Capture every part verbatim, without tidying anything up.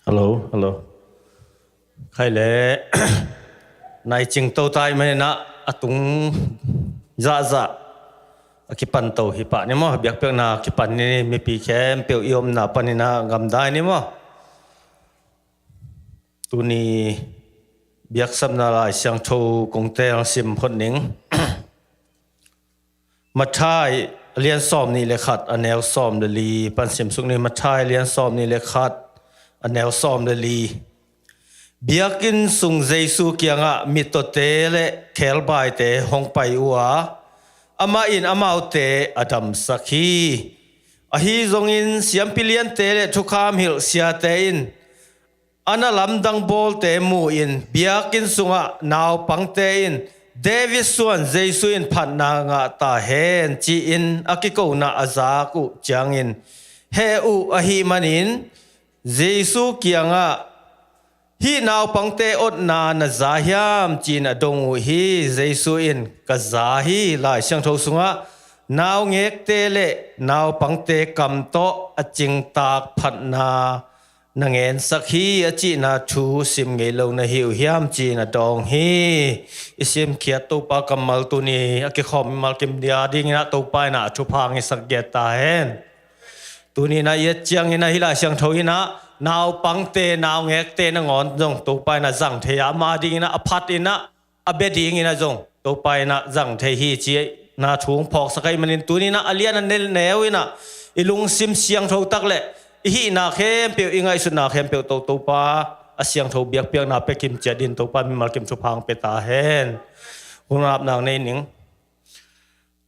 Hello, hello. Khai le, nai cing to tai manin ah a tung zahzah a kipan to hi pah ni maw, biakpiakna kipan ni, mipi khempeuh i omna panin ah gamdai ni maw. Tuni biaksapna Lai Siangtho kong teel sim phot ning. Matthai a lian sawm nih le khat a neu sawm le li pan sim suk ni. Matthai a lian sawm nih le khat a neu sawm le li. Biakinn sung Jesu kiangah mittawte le khebaite hong pai uh a, amah in amaute a damsak hi. Ahi zongin siampi liante le thukham hilh siate in a na lamdang bawlte mu-in, biakinn sungah naupangte in, David suan Jesu in phatna ngah ta hen, ci-in a kikona a zak uh ciangin heh uh ahih manin, Jesu kiangah, "Hih naupangte otna na za hiam?" ci-in a dong uh hi. Jesu in, "Ka za hi." Lai Siangtho sungah, "Naungekte le naupangte kam tawh a cingtak phatna na ngensak hi," a cihna thu sim ngei lo na hi uh hiam, ci-in a dawng hi. I simkhiat Topa kammal tuni a kikhawm mimal kim dia dingin ah Topa in ah a thupha hong hisak giat ta hen. Tuni in ah i et ciangin ah hih Lai Siangtho in ah naupangte, naungekte nangawn zong Topa in ah zang thei a, amah dingin ah a phat in ah a bia dingin ah zong Topa in ah zang thei hi, cihna thu hong phawksak ahih manin tuni in ah a lian a neu in ah i lungsim siangtho tak le i hihna khempeuh, i ngaihsutna khempeuh tawh Topa a siangtho biakpiakna pia kim ciat dingin Topa mimal kim thupha hong pia ta hen. Hun ap nang nei ning.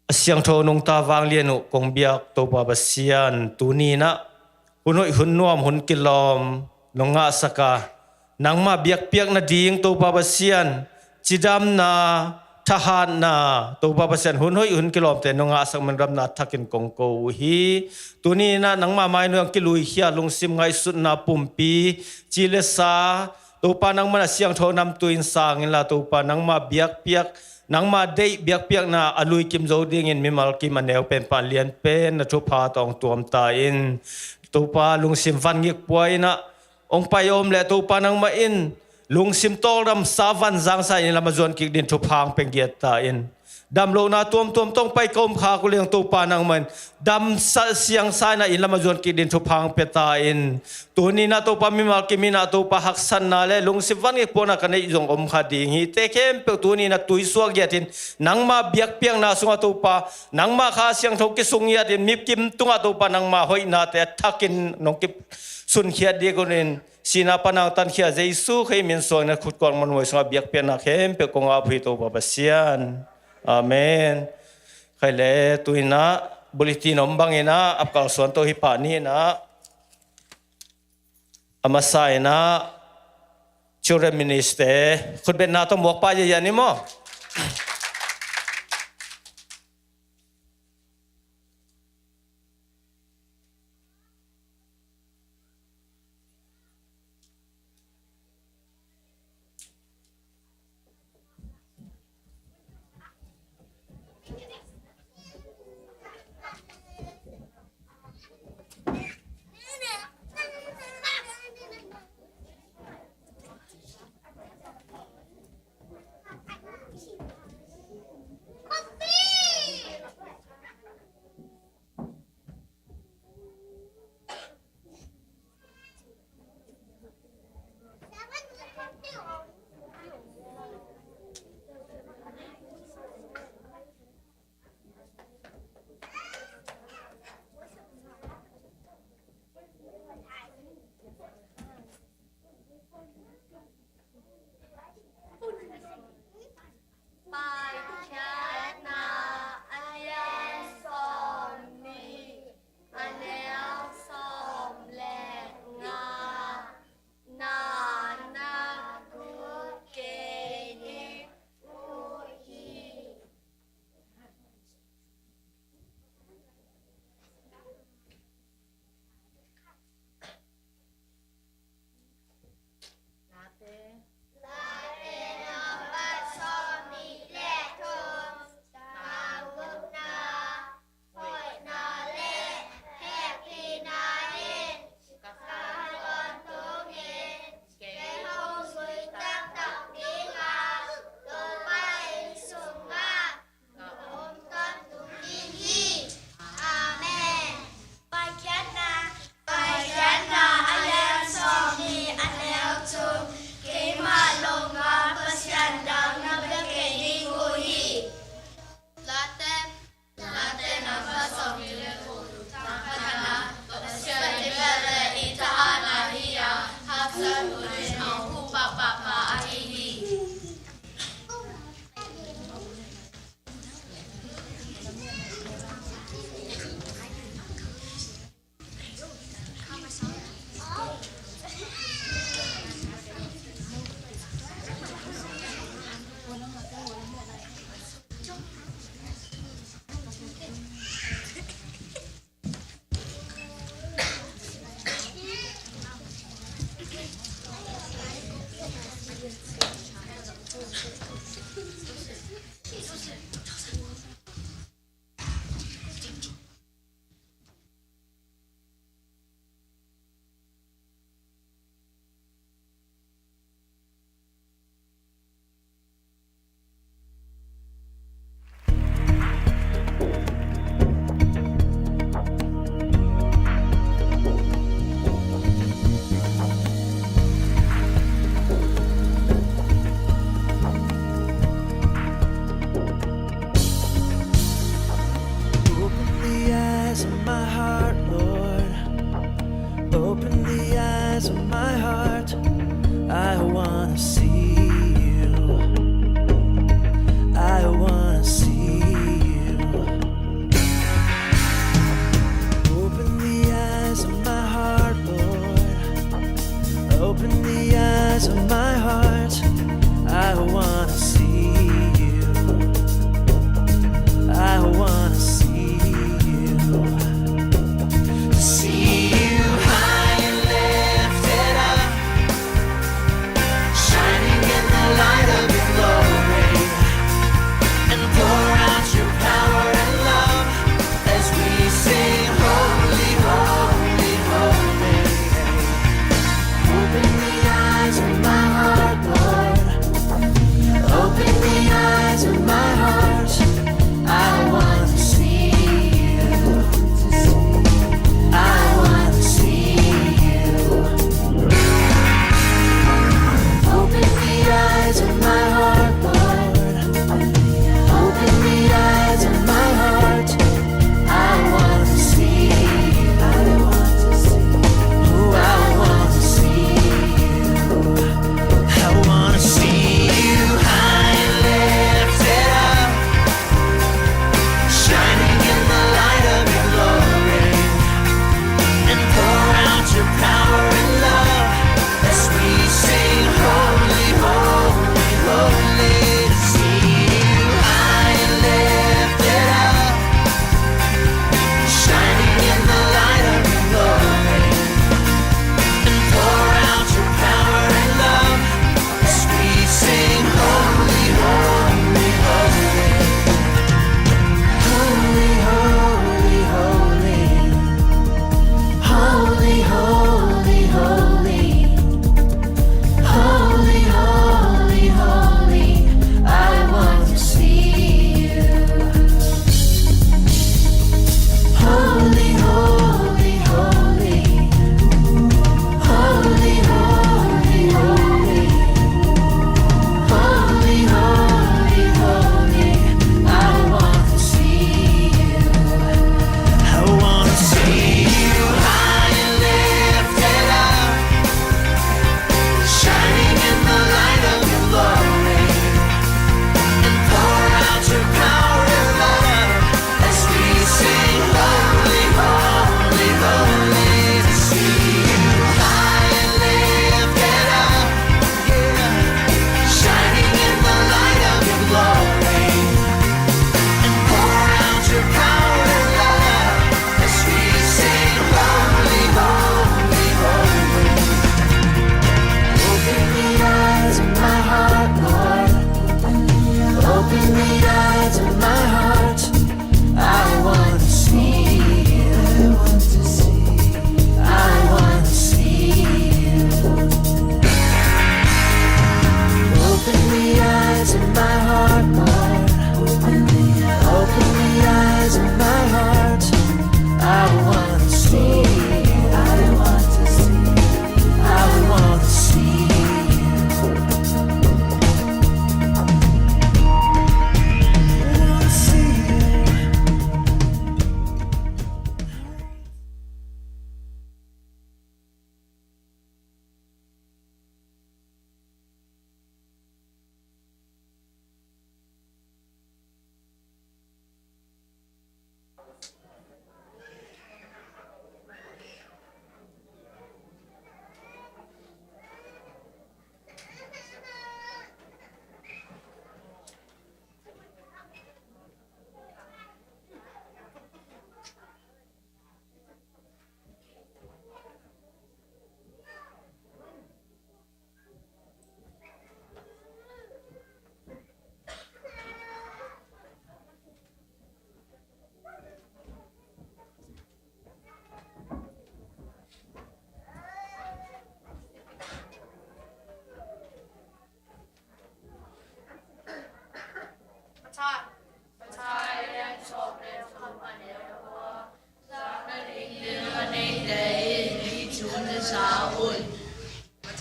A siangtho nungta vanglian uh kong biak Topa Pasian, tuni in ah hun hoih hun nuam hun kilawm nong ngahsak a, nangmah biakpiak nading Topa Pasian, cidamna, thahatna, Topa Pasian, hun hoih hun kilawmte nong ngahsak man damna thakin kong ko uh hi. Tuni in ah nangmah mai nuang kiluikhia lungsim, ngaihsutna, pumpi, ci le sa, Topa nangmah a siangtho namtui in sang inla, Topa nangmah biakpiak, nangmah deih biakpiakna a lui kim zo dingin mimal kim a neu pen pan lian pen na thupha tawh hong tuam ta in. Topa lungsim van ngik pua in ah hong pai om le Topa nangmah in lungsim tawldam sa van zangsa in lam a zuan kik dingin thupha hong pia giat ta in. Damlohna tuamtuam tawh hong pai ka om khak uh leng Topa nangmah in damsa siangsa in ah in lam a zuan kik dingin thupha hong pia ta in. Tuni in ah Topa mimal kim in ah Topa haksatna le lungsim van ngik puakna ka neih zong om kha ding hi. Te khempeuh tuni in ah tuisuak giatin nangmah biakpiakna sungah Topa nangmah Kha Siangtho kisung giatin mi kim tungah Topa nangmah hoihnate a thakin nong kisunkhiat ding uh in, sihna pan a hong tankhia Jesu Khrih min suangin a khutkuang muanhuai sungah biakpiakna khempeuh kong ap uh hi Topa Pasian. Amen. Khai le, tu in ah bulletin om bangin ah ap kalsuan to hi pah ni in ah, a masa in ah Children Minister khutbetna tawh muak pah ziahziah ni maw.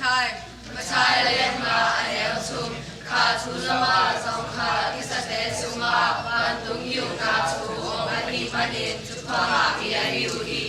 Mathai, Mathai a lian nga a neu thum. Kha thu lama zong kha kisate sungah vantung gilna thu om ahih manin thupha ngahmi ahi uh hi.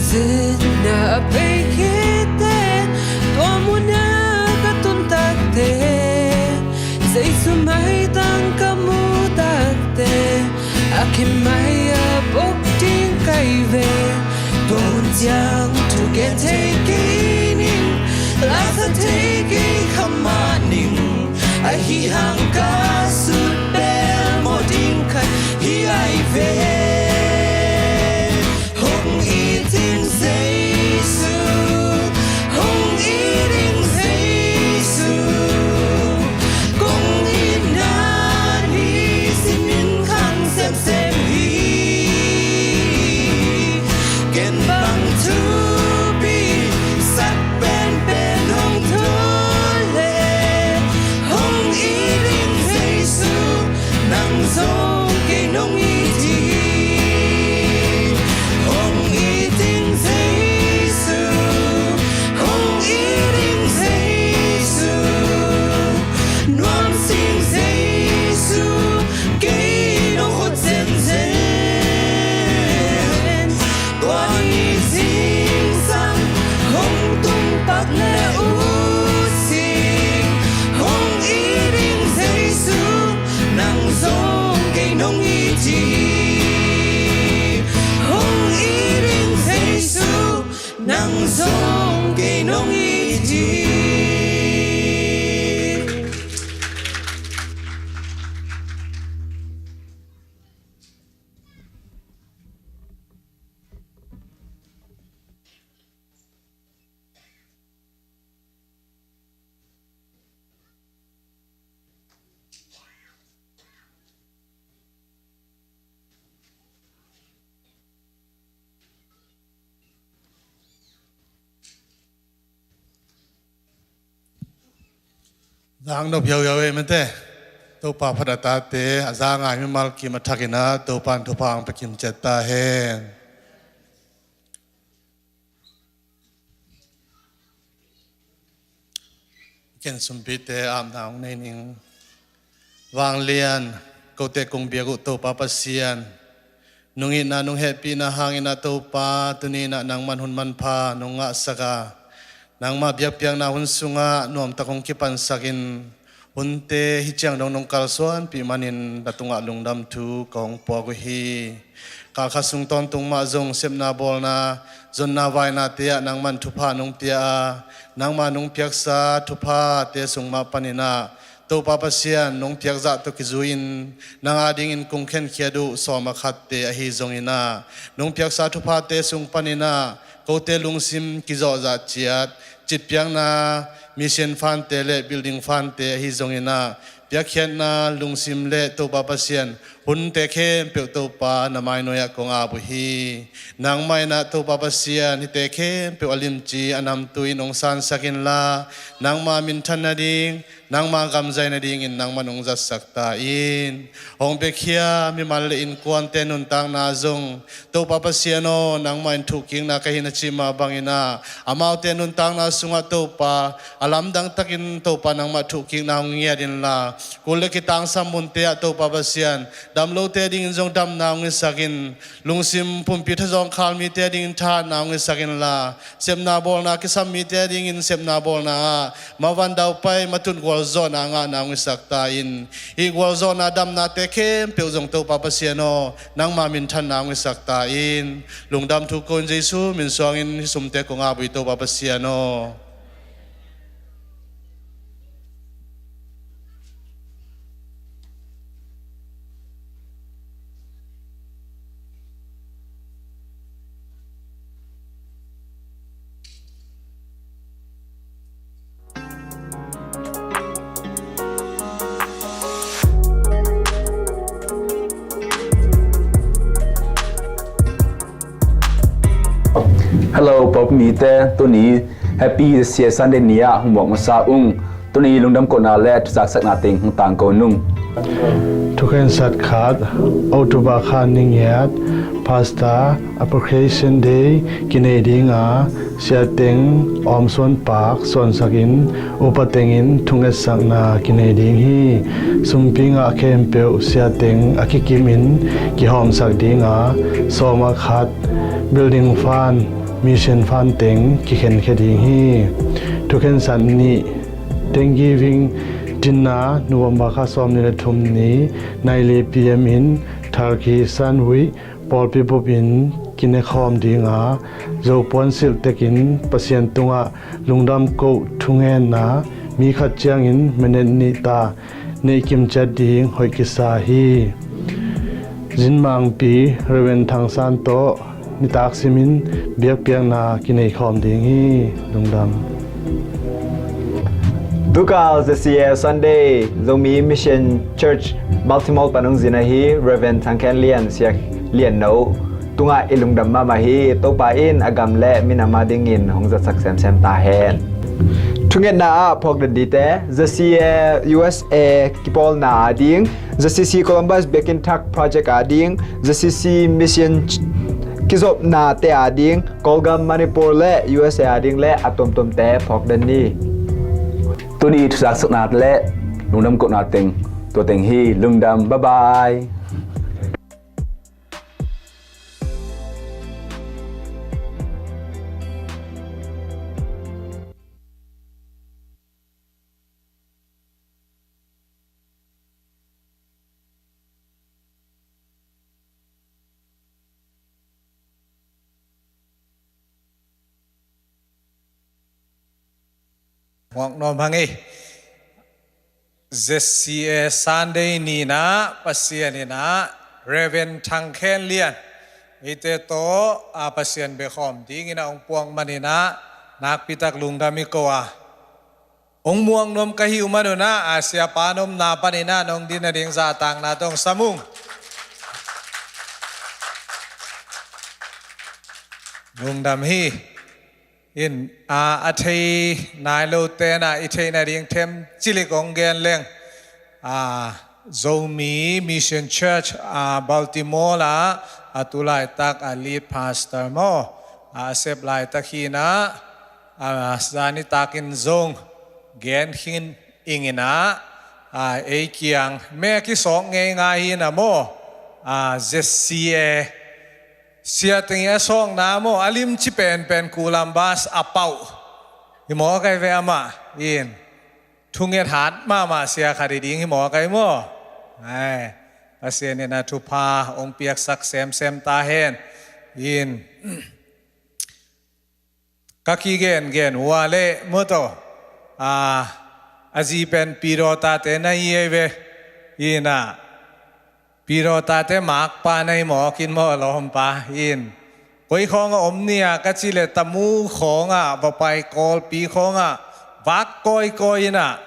Sinna a pei khit teh, tua munah ka tun tak teh, Jesu maitang ka mu tak teh, a kim mai-ah bok ding ka hi ve. Tua hun ciang thu gen thei kei ning, laksa thei kei kha mah ning, ahi hang ka sut bel mawh ding khat hi lai ve. Hong it in Jesu, hong it in Jesu, kong itna nisim in khang semsem hi. Ken bang thupi sak penpen hong tung leh, hong it in Jesu, nang zong kei nong it hi. Hong it in Jesu, hong it in Jesu, nuam sing Jesu, kei nong ut zenzen. Tua ni zingsang hong tung pak leh ut sing, hong it in Jesu, nang zong kei nong it hi. Hong it in Jesu, nang zong kei nong it hi. Zang nop hiauhiau ei mate. Topa phat a tate, a za ngai mimal kim a thakin ah Topa in thupha hong pia kim ciat ta hen. Ken sumpite apna hong nei ning. Vanglian, kote kong biak uh Topa Pasian, nong itna nong hehpihna hangin ah Topa, tuni in ah nangman hun manpha nong ngahsak a, nangmah biakpiakna hun sungah nuamtak hong kipansakin, hunte hih ciang dong nong kalsuanpih manin na tungah lungdam thu kong puak uh hi. Kalkhat sung tawntung mah zong sepna bawlna, zonna vainate ah nangman thupha nong pia a, nangmah nong piaksa thuphate sung mah panin ah Topa Pasian, nong piakzah tawh kizui-in nang adingin kong khenkhiat uh sawm a khatte ahi zongin ah, nong piaksa thuphate sung panin ah kote lungsim kizawhzah ciat, citpiakna, mission fund-te le building fund-te ahi zongin ah, piakkhiatna lungsim le Topa Pasian, hunte khempeuh Topa na mainuai-ah kong ap uh hi. Nangmah in ah Topa Pasian, hihte khempeuh a limci a namtu in hong sansak inla, nangma minthan nading, nangma gamzai nadingin nangman hong zatsak ta in. Hong piakhia mimal le innkuante nuntakna zong, Topa Pasian aw, nangmah in thuhkikna ka hi na cih mah bangin ah, amaute nuntakna sungah Topa, a lamdang takin Topa nangmah thuhkikna hong ngiat inla, kul le kitangsam munte ah Topa Pasian, damlote dingin zong damna hong hisak in, lungsim pumpi thazawng khal mite dingin thahatna hong hisak inla, sepna bawlna kisam mite dingin sepna bawlna ah mavan daupai matut gualzawhna ngahna hong hisak ta in. Hih gualzawhna damnate khempeuh zong Topa Pasian aw, nangma minthanna hong hisak ta in. Lungdam thu ko-in Jesu min suangin hih sumte kong ap uh hi Topa Pasian aw. Hello, Pope mite, tuni Happy Sia Sunday ni-ah hong muak masa ung. Tuni lungdam kohna le thuzaksakna teng hong tangko nung. Thukhensat khat, October kha ni giat, Pastor Appreciation Day kinei dinga, Sia Teng Awm Suan Pak suansakin, upa tengin thungetsakna kinei ding hi. Sumpi ngah khempeuh Sia Teng a kikimin kihawmsak dinga, sawm a khat, Building Fund Mission Fund teng kikhenkhia ding hi. Thukhensat nih, Thanksgiving dinner, November kha sawmnih le thum ni, nai li P M in turkey sandwich pawlpi bupin kinekhawm dinga, Zo puansilh tekin Pasian tungah lungdam koh thungetna mi khat ciangin minute nih ta neih kimciat ding hoih kisa hi. Zinmangpi Reverend Thang San tawh nitak simin biakpiakna kineikhawm ding hi. Lungdam. Tukal Z C A Sunday, Zomi Mission Church Baltimore pan hong zin ahi Reverend Thang Khen Lian, Sia Lian No tungah i lungdam mahmah hi. Topa in a gam le minam a dingin hong zatsak semsem ta hen. Thungetna ah phawk den dite, Z C A U S A kipawlna a ding, Z C C Columbus Biakinn Thak Project a ding, Z C C Mission kizopnate a ding, Kawlgam, Manipur le U S A a ding le a tuamtuamte phawk den ni. Tuni thuzaksakna le lungdam kohna teng tua teng hi. Lungdam, bye bye. Muak nuam hang ei. Z C A Sunday ni-in ah Pasian in ah Reverend Thang Khen Lian eite tawh a Pasian biakhawm dingin ah hong puak manin ah nakpitak lungdam i ko a, hong muak nuam ka hih uh manun ah a siapa nopna panin ah nong din nading zahtakna tawh hong sam ung. Lungdam hi. In, a, a thei nai lote in ah i theih nading them cilik hong gen leng, a, Zomi Mission Church, a, Baltimore ah a tu laitak a lead pastor maw, a, a sep laitak hi-in ah, a, zani takin zong gen khin ing in ah, a, ei kiang me a kisawk ngeingai hi-in ah maw, a, Z C A Sia teng i a sawkna maw, a limci penpen Columbus a pauh hi mawk ai ve. Amah in thunget hat mahmah sia khat hi ding hi mawk ai maw. Ai, Pasian in a thupha hong piaksak semsem ta hen. In, ka kigengen uh a leh maw taw, a, a zi pen Pi Daw tate na hi ei ve. In ah, Pi Daw tate makpa na hi mawk in maw, lawmpa in, koi khawng a om ni a ka cih leh Tamu khawng ah va pai, Kawlpi khawng ah vak kawikawi in ah,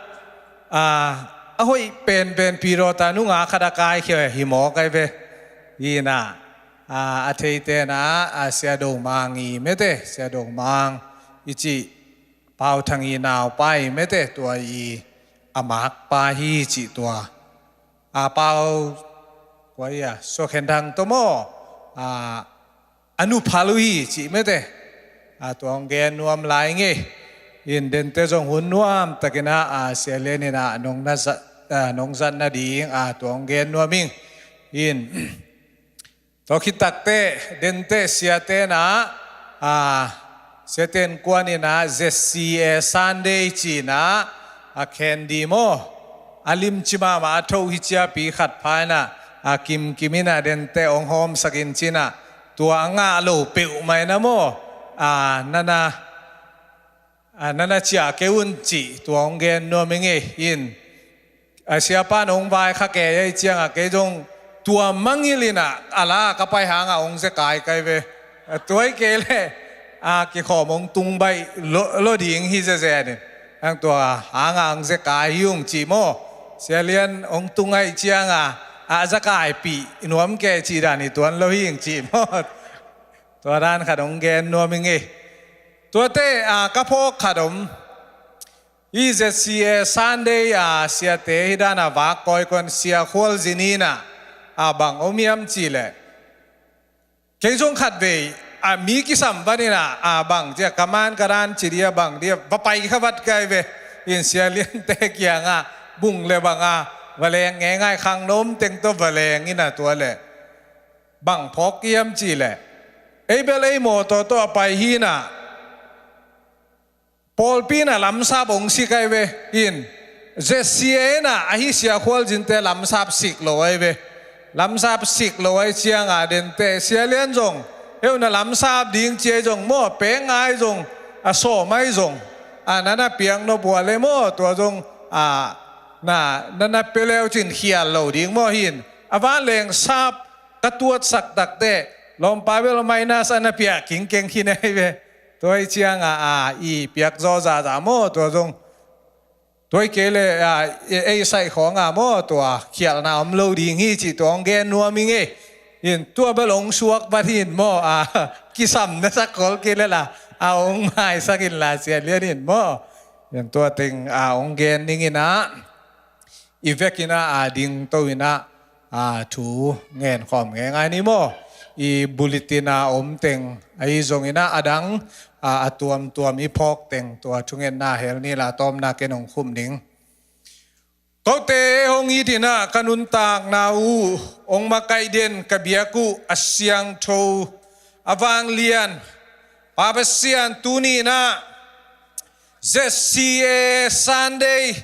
a, a hoih penpen Pi Daw ta nungak khat a kaikhia hi mawk ai ve. In ah, a, a theite in ah, a, Sia Do Mang i mete, Sia Do Mang i cih Pau Thang i naupa i mete, tua i a makpa hi cih tua. A, Pau, kua hi a, Sua Khen Thang tawh maw, a, a nuphal uh hi cih mete. A, tua hong gen nuam lai ing ei. In, dente zong hun nuam takin ah, a, Sia Lian in ah nong na zat, a, nong zat nading, a, tua hong gen nuam ing. In, tua khit takteh dente siate in ah, a, siate innkuan in ah Z C A Sunday ci-in ah a candy maw, a limci mahmah a tho hi ciapi khat pha in ah, a, kimkim in ah dente hong hawmsak in ci-in ah, tua a ngah lo peuhmah in ah maw, a, na na, a, na na ciah kei un cih tua hong gen nuam ing ei. In, a, siapa in hong vaikhak ei ahih ciangah kei zong tua mangngilh in ah a la ka pai hangah hong zekai kai ve. A, tua hi kei leh, a, kikhawm hong tung baih lo, lo ding hi zenzen in. Hang tua hangah hong zekai hi ung cih maw. Sia Lian hong tung ahih ciangah a zakaipih nuam kei cih dan hi tuan lo hi ing cih maw. Tua dan khat hong gen nuam ing ei. Tuate, a, ka phawk khat om. Hih Z C A Sunday, a, siate hih dan a vak kawikawi in, Sia Khual Zin in ah, a, bang om hiam cih leh, kei zong khatvei, a, mi kisam vat in ah, a, bang ci a, ka man ka dan ci ding a, bang ding a, va pai kha vat kai ve. In, Sia Liante kiangah bung le bang a va leng ngeingai, khangno om teng tawh va leng in ah, tua leh bang phawk hiam cih leh, Ei bel ei mawtaw tawh a pai hi inah, pawlpi inah lamsap hong sik ahi ve. In, Z C A inah ahi sia khualzinte lamsap sik lo ahi ve. Lamsap sik lo ahi cianga dente, Sia Lian zong, eu na lamsap ding ci ahi zong maw, pek ngai zong, a sawm ahi zong, a na na piak nop uh a le maw, tua zong, a, na, na na pia leu cin khial lo ding maw hin. A vanleng sap ka tuatsak takte, lawmpa bel minus a na piak kingkeng khin ahi ve. Tua hi cianga, a, i piak zaw zaza maw, tua zong. Tua hi kei le, a, ei saih khawnga maw, tua khialhna om lo ding hi cih tua hong gen nuam hi ngei. In tua bel hong suak vat hin maw, a, kisam na sak khol kei le la, a, hong maisak in la Sia Lian in maw. In tua teng, a, hong gen ning inah, i vekin ah, a, dingto inah, a, thu ngen khawm ngei ngai ni maw. I bulletin a om teng ahi zong inah, a dang, a, a tuamtuam i phawk teng tua thungetna hel ni la, tawmna ken hong khum ning. Kote hong it inah ka nuntakna uh hong makaih den, ka biak uh a siangtho, a vanglian, Pa Pasian, tuni inah Z C A Sunday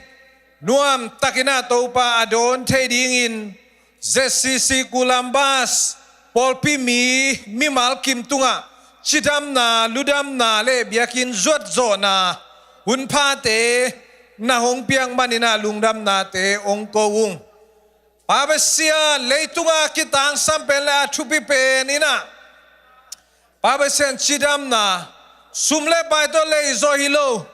nuam takin ah Topa a dawn thei dingin, Z C C Columbus pawlpi mi, mimal kim tungah cidamna, ludamna le biakinn zuatzawhna hunphate na hong piak manin ah lungdamnate hong ko ung. Pa Pasian, leitunga kitangsam pen le a thupi pen inah, Pa Pasian, cidamna, sum le pai tawh lei zaw hi lo,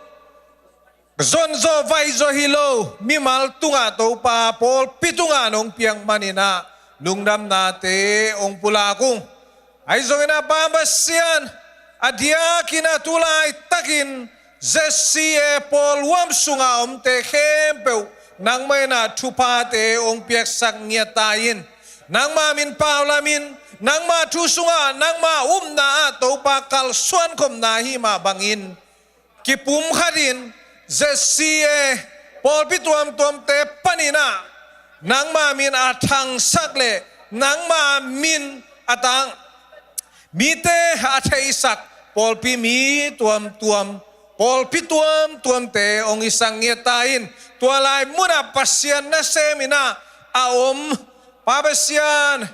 zon zaw vai zaw hi lo mimal tungah Topa pawlpi tungah nong piak manin ah lungdamnate hong pulak ung. Ahi zongin ah Pa Pasian, a diakin ah tu laitakin Z C A pawl huam sunga omte khempeuh nangmah in ah thuphate hong piaksak ngiat ta in. Nangmah min paulamin, nangmah thu sungah, nangmah upna ah Topa kalsuan khopna hi mah bangin, kipumkhatin Z C A pawlpi tuamtuamte panin ah nangmah min a thangsak le nangmah min a tang, mite a theihsak pawlpi mi tuamtuam, pawlpi tuamtuamte hong hisak ngiat ta in. Tua lai munah Pasian nasem in ah a om Pa Pasian,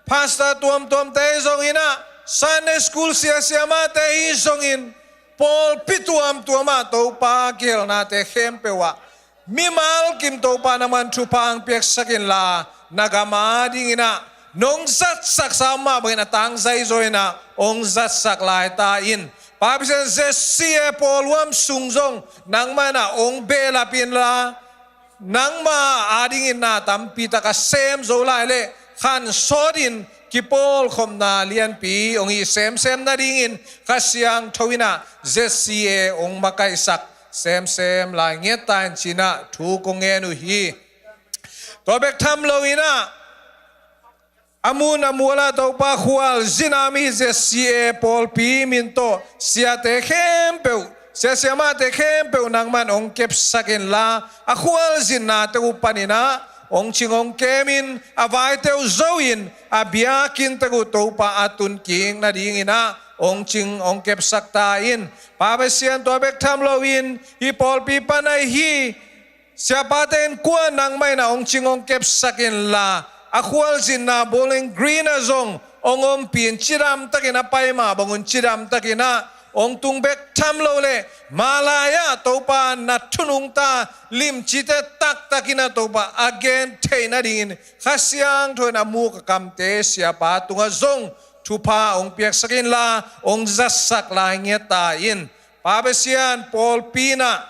pastor tuamtuamte hi zongin ah, Sunday school sia siamahte hi zongin, pawlpi tuamtuamah Topa kihelnate khempeuh ah mimal kim Topa nangman thupha hong piaksak inla, na gam adingin ah nong zatsaksa om mah bangin a tangzai zaw in ah hong zatsak lai ta in. Pa Pasian, Z C A pawl huam sung zong nangmah in ah hong behlap inla, nangmah adingin na tampi tak a sem zo lai leh khansawtin kipawlkhopna lianpi hong hih semsem nadingin Kha Siangtho in ah Z C A hong makaihsak semsem lai ngiat ta in ci-in ah thu kong ngen uh hi. Tua bek tham loin ah, a mun a mual ah Topa khualzin a om hi Z C A pawlpi min tawh siate khempeuh, sia siamahte khempeuh nangman hong kepsak inla, a khualzinnate uh panin ah hong cing hong kem in, a vaite uh zo in, a biakinnte uh Topa a tunkik nadingin ah hong cing hong kepsak ta in. Pa Pasian, tua bek tham loin hih pawlpi pan ahi hi siapate innkuan nangmah in ah hong cing hong kepsak inla, a khualzinna Bowling Green ah zong hong ompih in, cidamtakin a pai mah bangun cidamtakin ah hong tung bek tham lo leh, mah lai-ah Topa na thu nungta limcite taktakin ah Topa a gen theih nadingin Kha Siangtho in a muk a kamte siapa tungah zong thupha hong piaksak inla, hong zatsak lai ngiat ta in. Pa Pasian, pawlpi in ah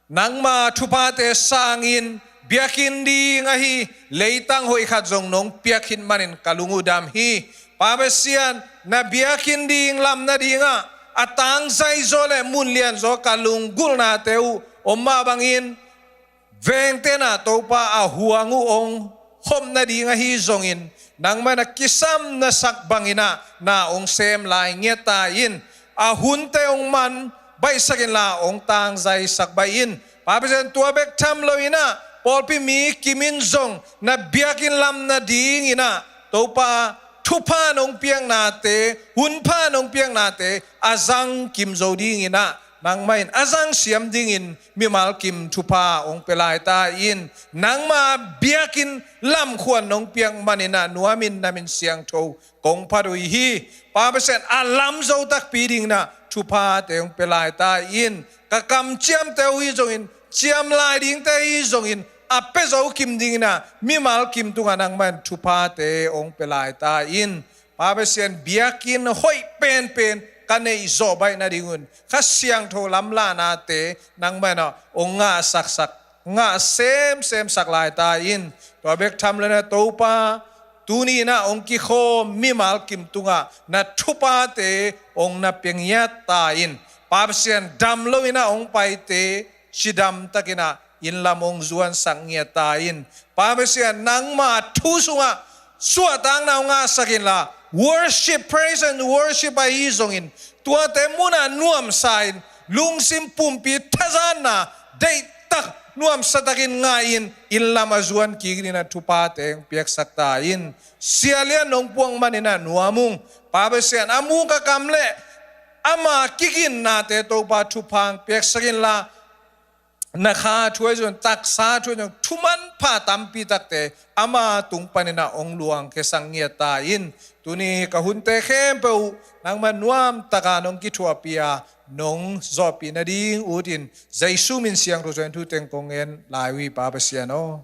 nangma thuphate sangin biakinn ding ahi leitang hoih khat zong nong piak khit manin ka lung uh dam hi. Pa Pasian, na biakinn ding lam nadingah a tangzai zaw le mun lian zaw ka lunggulhnate uh om mah bangin, vengte in ah Topa a huang uh hong khop nading ahi zongin, nangmah in a kisam na sak bangin ah na hong sem lai ngiat ta in. A hunte hong man baihsak inla, hong tangzaisak baih in. Pa Pasian, tua bek tham loin ah pawlpi mi kim in zong na biakinn lam nadingin ah Topa thupha nong piaknate, hunpha nong piaknate a zang kim zo dingin ah nangmah in a zang siam dingin mimal kim thupha hong pia lai ta in, nangma biakinn lamkhuan nong piak manin ah nuamin namin siangtho kong phat uh hi. Pa Pasian, a lam zo takpi dingin ah thuphate hong pia lai ta in, ka kamciamte uh hi zongin, ciam lai dingte hi zongin, a pia zo kim dingin ah mimal kim tungah nangmah in thuphate hong pia lai ta in. Pa Pasian, biakinn hoih penpen ka neih zawh baih nadingun Kha Siangtho lamlahnate nangmah in ah hong ngahsaksak, ngah semsemsak lai ta in. Tua bek tham lo-in ah Topa, tuni in ah hong kikhawm mimal kim tungah na thuphate hong na pia ngiat ta in. Pa Pasian, dam lo-in ah hong paite cidam takin ah inn lam hong zuansak ngiat ta in. Pa Pasian, nangma thu sungah suahtakna hong ngahsak inla, worship, praise and worship ahi zongin, tuate munah nuamsa in, lungsim pumpi thazanna deihtak nuamsatakin ngah in, inn lam a zuan kik dingin ah thuphate hong piaksak ta in. Sia Lian nong puak manin ah nuam ung. Pa Pasian, a muk a kam le ama kiginnate Topa thupha hong piaksak inla, na kha thu ahi zong, taksa thu ahi zong, thu manpha tampi takte ama tung panin ah hong luangkhiasak ngiat ta in. Tuni ka hunte khempeuh nangma nuamtaka nong kithuahpih a, nong zawhpih nading utin Jesu min siangtho suangin thu teng kong ngen lai uh hi, Pa Pasian aw.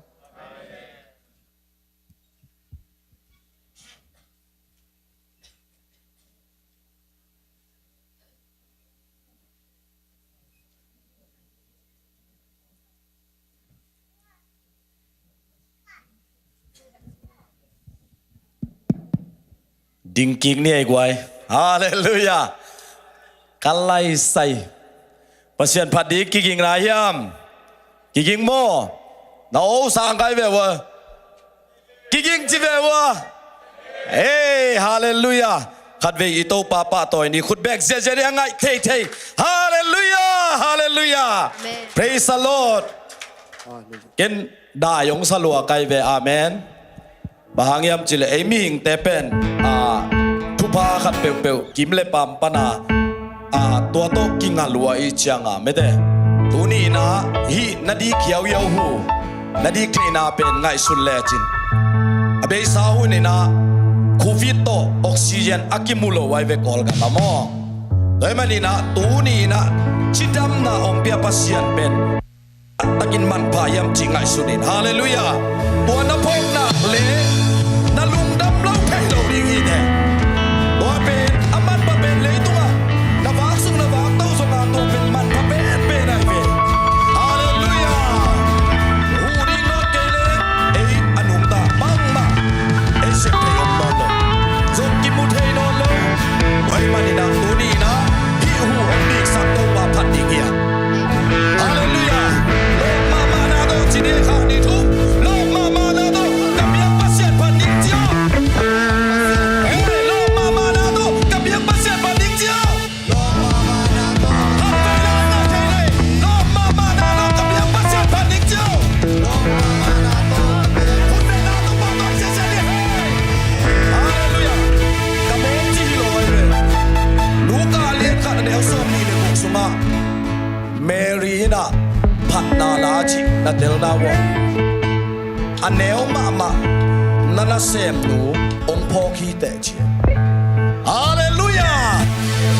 Ding kik ni ei guai. Halleluiah. Ka laisai. Pasian phat ding kiging lai hiam? Kiging maw? Na o sang kai ve ua. Kiging ci ve ua. Hey, halleluiah. Khatvei i Topa pahtawi ni, khut bek ziahziah ni, a ngaih theithei. Halleluiah, halleluiah. Amen. Praise the Lord. Amen. Ken dai hong sa lua kai ve. Amen. Bang hang hiam cih leh ei mihingte pen, a, thupha khat peuhpeuh kim le pam pana, a, tua tawh kinga lua i cianga mete. Tuni in ah hih na dik hiauhiau uh, na dik theihna pen ngaihsun lecin, a beisa hun in ah covid tawh oxygen a kimu lo ai ve Kawlgam ah maw. Tua ahih manin ah tuni in ah cidamna hong pia Pasian pen takin manpha hiam cih ngaihsun in. Halleluiah. Tua na phawkna le na lungdam lo thei lo ding hi ne. Tua pen a manpha pen leitungah na vak sung na vak to zonga tua pen manpha penpen ai ve. Halleluiah. Huh ding nawn kei leng ei a nungta bangmah ei sep thei om nawn lo. Zong kimu thei nawn lo. Tua ahih manin ah tuni in ah hih huh hong diksak Topa phat ding hi a. Halleluiah. Lawp mahmahna tawh ci ding, kha ni thu. Lawp mahmahna tawh ka biak Pasian phat ding ci aw. Hey, lawp mahmahna tawh ka biak Pasian phat ding ci aw. Lawp mahmahna tawh. Khat vei la na thei lei. Lawp mahmahna tawh ka biak Pasian phat ding ci aw. Lawp mahmahna tawh. Khut beng na tawh pau tawh sia sia ni. Hey. Halleluiah. Ka mawk ci hi lo ai ve. Luka lian khat a neu sawm nih le guk sungah Mary in ah phatna la cih na telna uh a, a neu mahmah na nasemnu hong phawk hi teh ci. Halleluiah!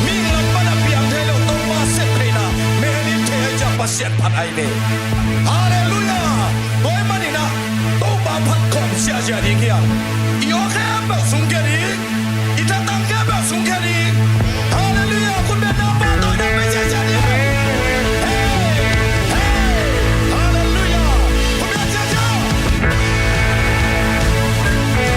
Mihing lam pan a piang thei lo Topa sep theihna Mary in thei ahih ciang Pasian phat ai ve. Halleluiah! Tua ahih manin ah Topa phat khawm ziahziah ding hi a, i aw khempeuh sungkhia ding. I thatang khempeuh sungkhia ding. Halleluiah. Khut beng na pau tawh na pau ziahziah ding. Hey, hey. Halleluiah. Khut beng ziahziah. Khut beng ziahziah.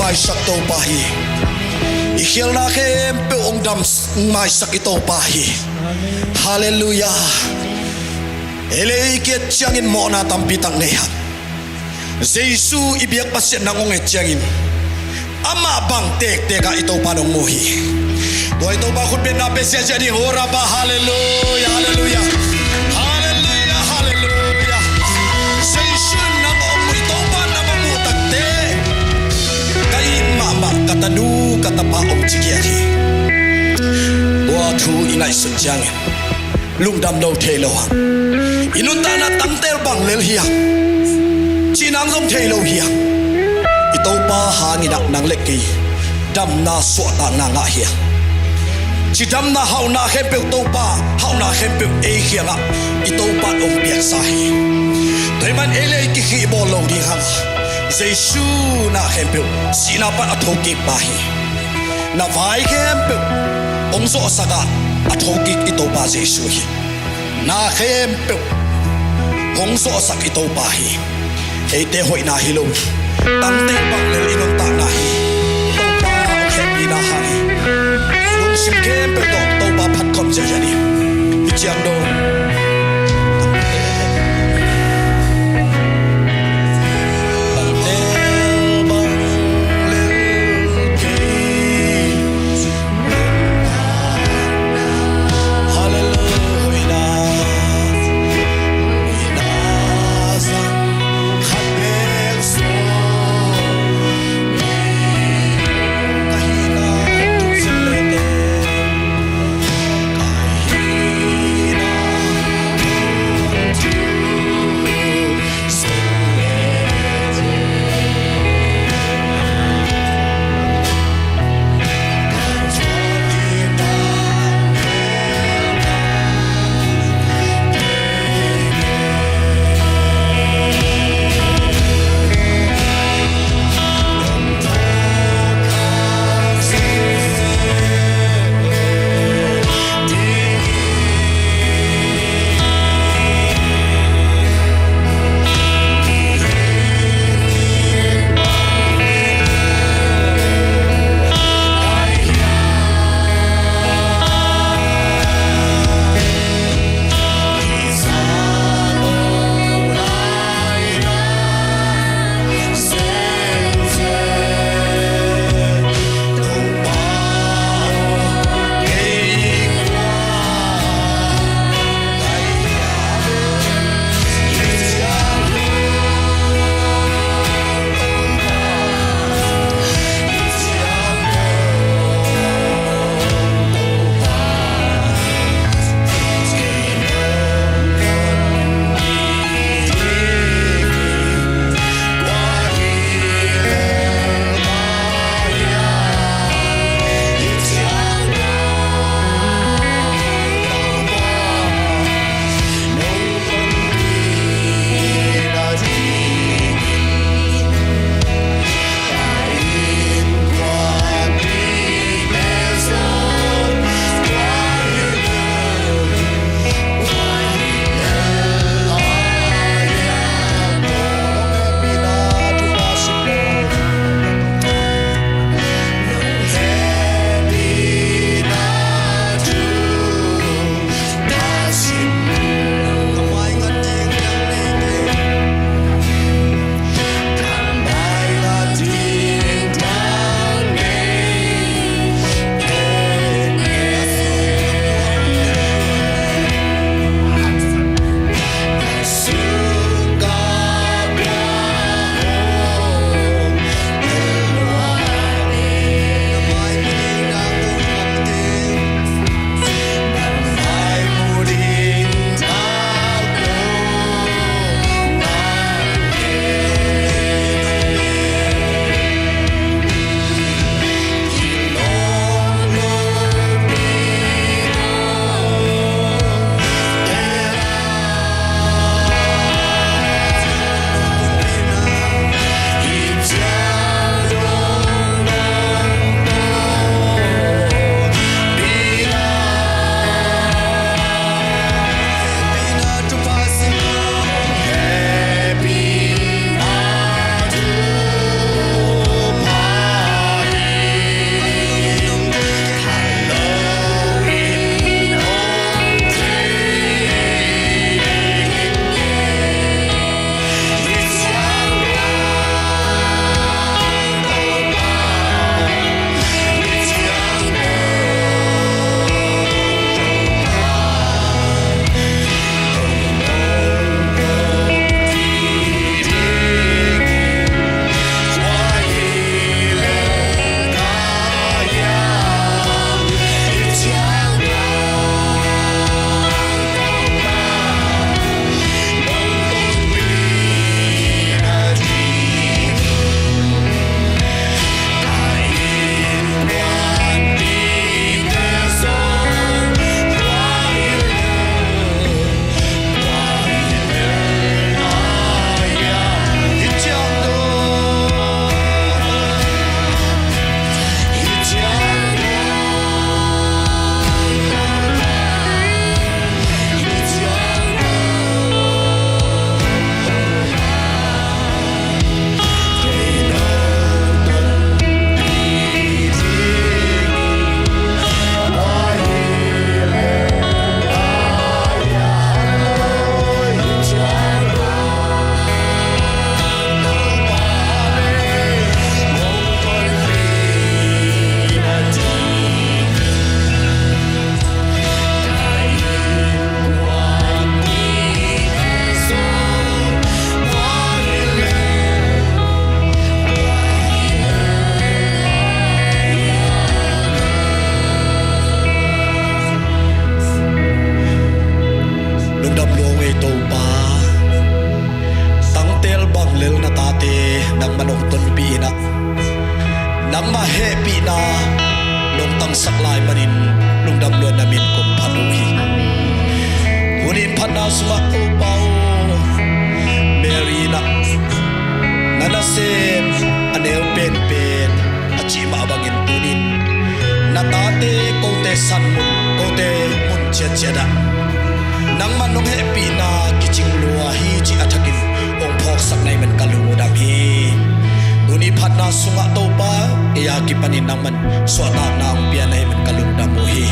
maisak Topa hi. I khialna khempeuh hong dam maisak i Topa hi. Halleluiah. Ei le ei i kiat ciangin mawhna tampi tak nei hang. Jesu i biak Pasian nang hong et ciangin amah bang tektek ah i Topa nong mu hi. Tua i Topa khutbetna pe siasia ding. Horaba, halleluiah, halleluiah. Halleluiah, halleluiah. Jesu nang hong mu, i Topa nang hong mu takte ka it mahmah, ka tanu ka tapa hong ci giak hi. Tua thu i ngaihsut ciangin lungdam lo thei lo hang. I nuntakna tangtel bang lel hiam cih nang zong thei lo hiam. I Topa hangin ah nang le kei damna suahtakna ngah hiam. Cidamna hauhna khempeuh Topa, hauhna khempeuh ei kiangah i Topa in hong piaksa hi. Tua ahih man ei le ei kikhih bawl lo ding hang a, Jesu na khempeuh, sihna pan a thokik pa hi. Na vai khempeuh hong zawhsak a, a thokik i Topa Jesu hi. Na khempeuh hong zawhsak i Topa hi. Eite hoihna hi lo, tangte bang lel i nuntakna hi. Topa a hong hehpihna hang hi. Lungsim khempeuh tawh Topa phat khawm ziahziah ni. I ciang dong. Nangmah nong tonpih in ah, nangmah hehpihna nong tangsak lai manin lungdam luatna min kong phat uh hi. Tuni phatna sungah Topa aw, Mary in ah na nasem a neu penpen a cih mah bangin tunin na tate kote san mun, kote mun ciatciat ah nangmah nong hehpihna kicing lua hi cih a thakin hong phawksak na hih man ka lungdam hi. Tuni phatna sungah Topa, ei a kipanin nangman suahtakna hong pia na hih man ka lungdam uh hi.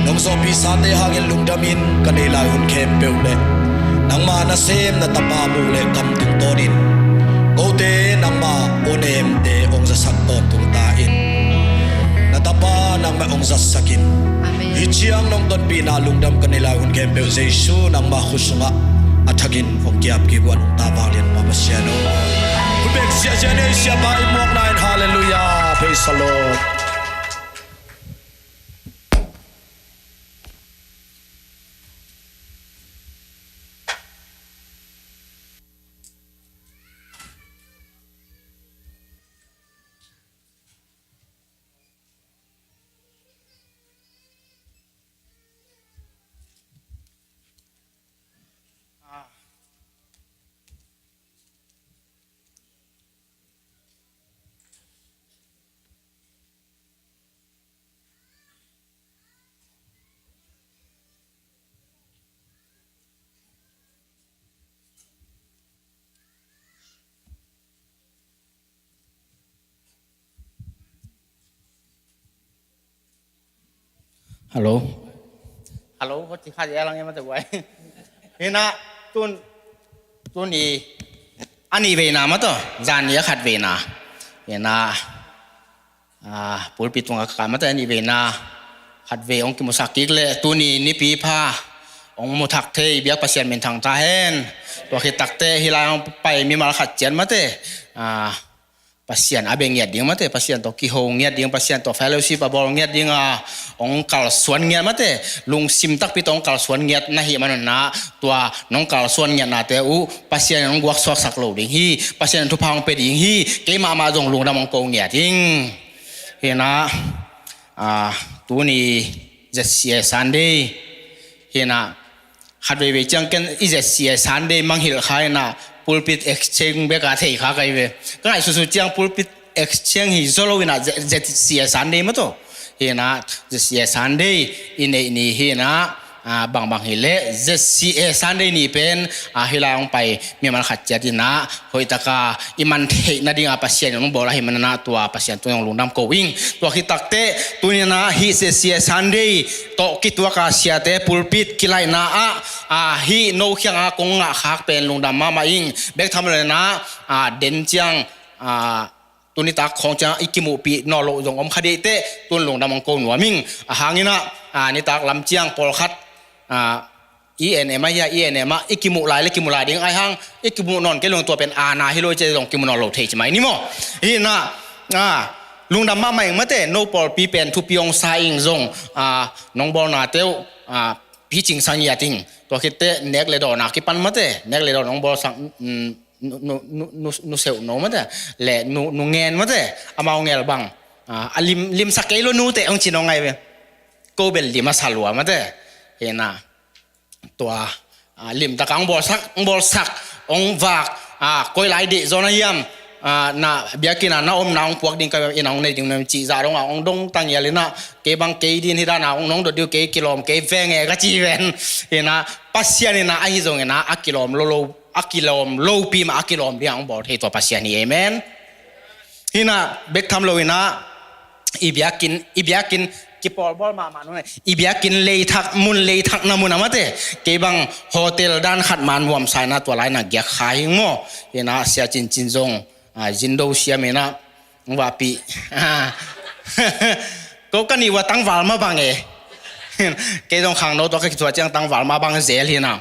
Nong zawhpih sate hangin lungdamin ka nei lai hun khempeuh le nangma nasem na tapa muh le kam tungtawnin kote nangma aw nemte hong zasak tawntung ta in. Na tapa nangmah hong zatsak in. Amen. Hih ciang nong tonpihna lungdam ka nei lai hun khempeuh Jesu nangmah khut sungah a thakin hong kiap kik uh a nong ta vanglian ma Pasian aw. Khut beng ziahziah nei, siapa i muakna in. Halleluiah. Praise the Lord. Hallo. Hallo, hot ci kha ya lang ya ma te wai. Hi na, tun, tuni, a nih veina ma tawh, zan nih a khat veina. Hi na, ah, pulpit tungah ka kah ma tawh a nih veina khat vei hong kimusak kik leh, tuni nipi pha hong mu thak thei biak Pasian minthang ta hen. Tua khit takteh hih lai hong pai mimal khat ciat ma teh, ah, Pasian a bia ngiat ding ma teh, Pasian tawh kiho ngiat ding, Pasian tawh fellowship a bawl ngiat ding a, hong kalsuan ngiat ma teh, lungsim takpi tawh hong kalsuan ngiat na hih man un ah, tua nong kalsuan ngiatnate uh Pasian in hong guaksuaksak lo ding hi, Pasian in thupha hong pia ding hi, keimah mah zong lungdam hong ko ngiat ing. Hi na, ah, tuni Z C A Sunday hi na, khat veivei ciang ken i Z C A Sunday mangngilh kha hi na, pulpit exchange bek a thei kha ka hi ve. Ka ngaihsutsut ciang pulpit exchange hi zaw lo hi na, Z-, Z C A Sunday ma tawh. Hi na, Z C A Sunday i neih ni hi na, ah, bangbang hi leh Z C A Sunday ni pen, ah, hih lai hong pai mimal khat ciat hi na, hoih taka i man theih nading a Pasian in hong bawl ahih manin ah tua Pasian tungah hong lungdam ko ing. Tua khit takteh tuni in ah hih Z C A Sunday tawh kituak a siate pulpit kilaihna ah, ah, hih no kiangah kong ngah khak pen lungdam mahmah ing. Bek tham lo in ah, ah, den ciang, ah, tuni tak khawng ciang i kimuhpih nawn loh zong om kha dih teh tun lungdam hong ko nuam ing. A hang in ah, ah, nitak lam ciang pawlkhat, ah, E N M ah hi a, E N M ah i kimuh lai le kimu lai ding, ahi hang i kimuh nawn kei leh tua pen aana hi lo ci zong kimu nawn lo thei ci mai ni maw. Hi na, ah, lungdam mahmah ing ma teh, no pawlpi pen thupi hong sa ing zong, ah, nong bawlnate uh, ah, picing sa ngiat ing. Tua khit teh nek le dawn a kipan ma teh, nek le dawn hong bawlsak, mm, nu, nu, nu, nu, nu seuh no ma teh, le nu, nu ngen ma teh, amau ngel bang, ah, a lim, limsak kei lo nu teh hong ci nong ngai ve. Ko bel lim a sa lua ma teh. Hi na, tua, ah, limtak a hong bawlsak, hong bawlsak, hong vak, ah, koi lai dih zaw na hiam, ah, na biakinn ah na omna hong puak ding ka inn ah hong nei ding na cih zah dong ah hong dong ta ngial in ah, kei bang kei din hi dan ah hong nong dot ding uh, kei kilawm kei veng e ka ci ven. Hi na, Pasian in ah ahi zong in ah a kilawm lo lo, a kilawm lopi mah a kilawm ding ah hong bawl thei tua Pasian hi. Amen. Hi na, bek tham lo in ah, i biakinn, i biakinn kipawlbawl mahmah nung, i biakinn leithak, mun leithak na mun ah ma teh, kei bang hotel dan khat mah nuamsa in ah tua lai in ah giak kha hi ing maw. Hi na, Sia Cincin zong, ah, zindo siam in ah, hong vahpih. Ah. Ko ka nih uh a tangval mah bang e. Kei zong khangno tawh ka kituah ciang tangval mah bang zel hi na.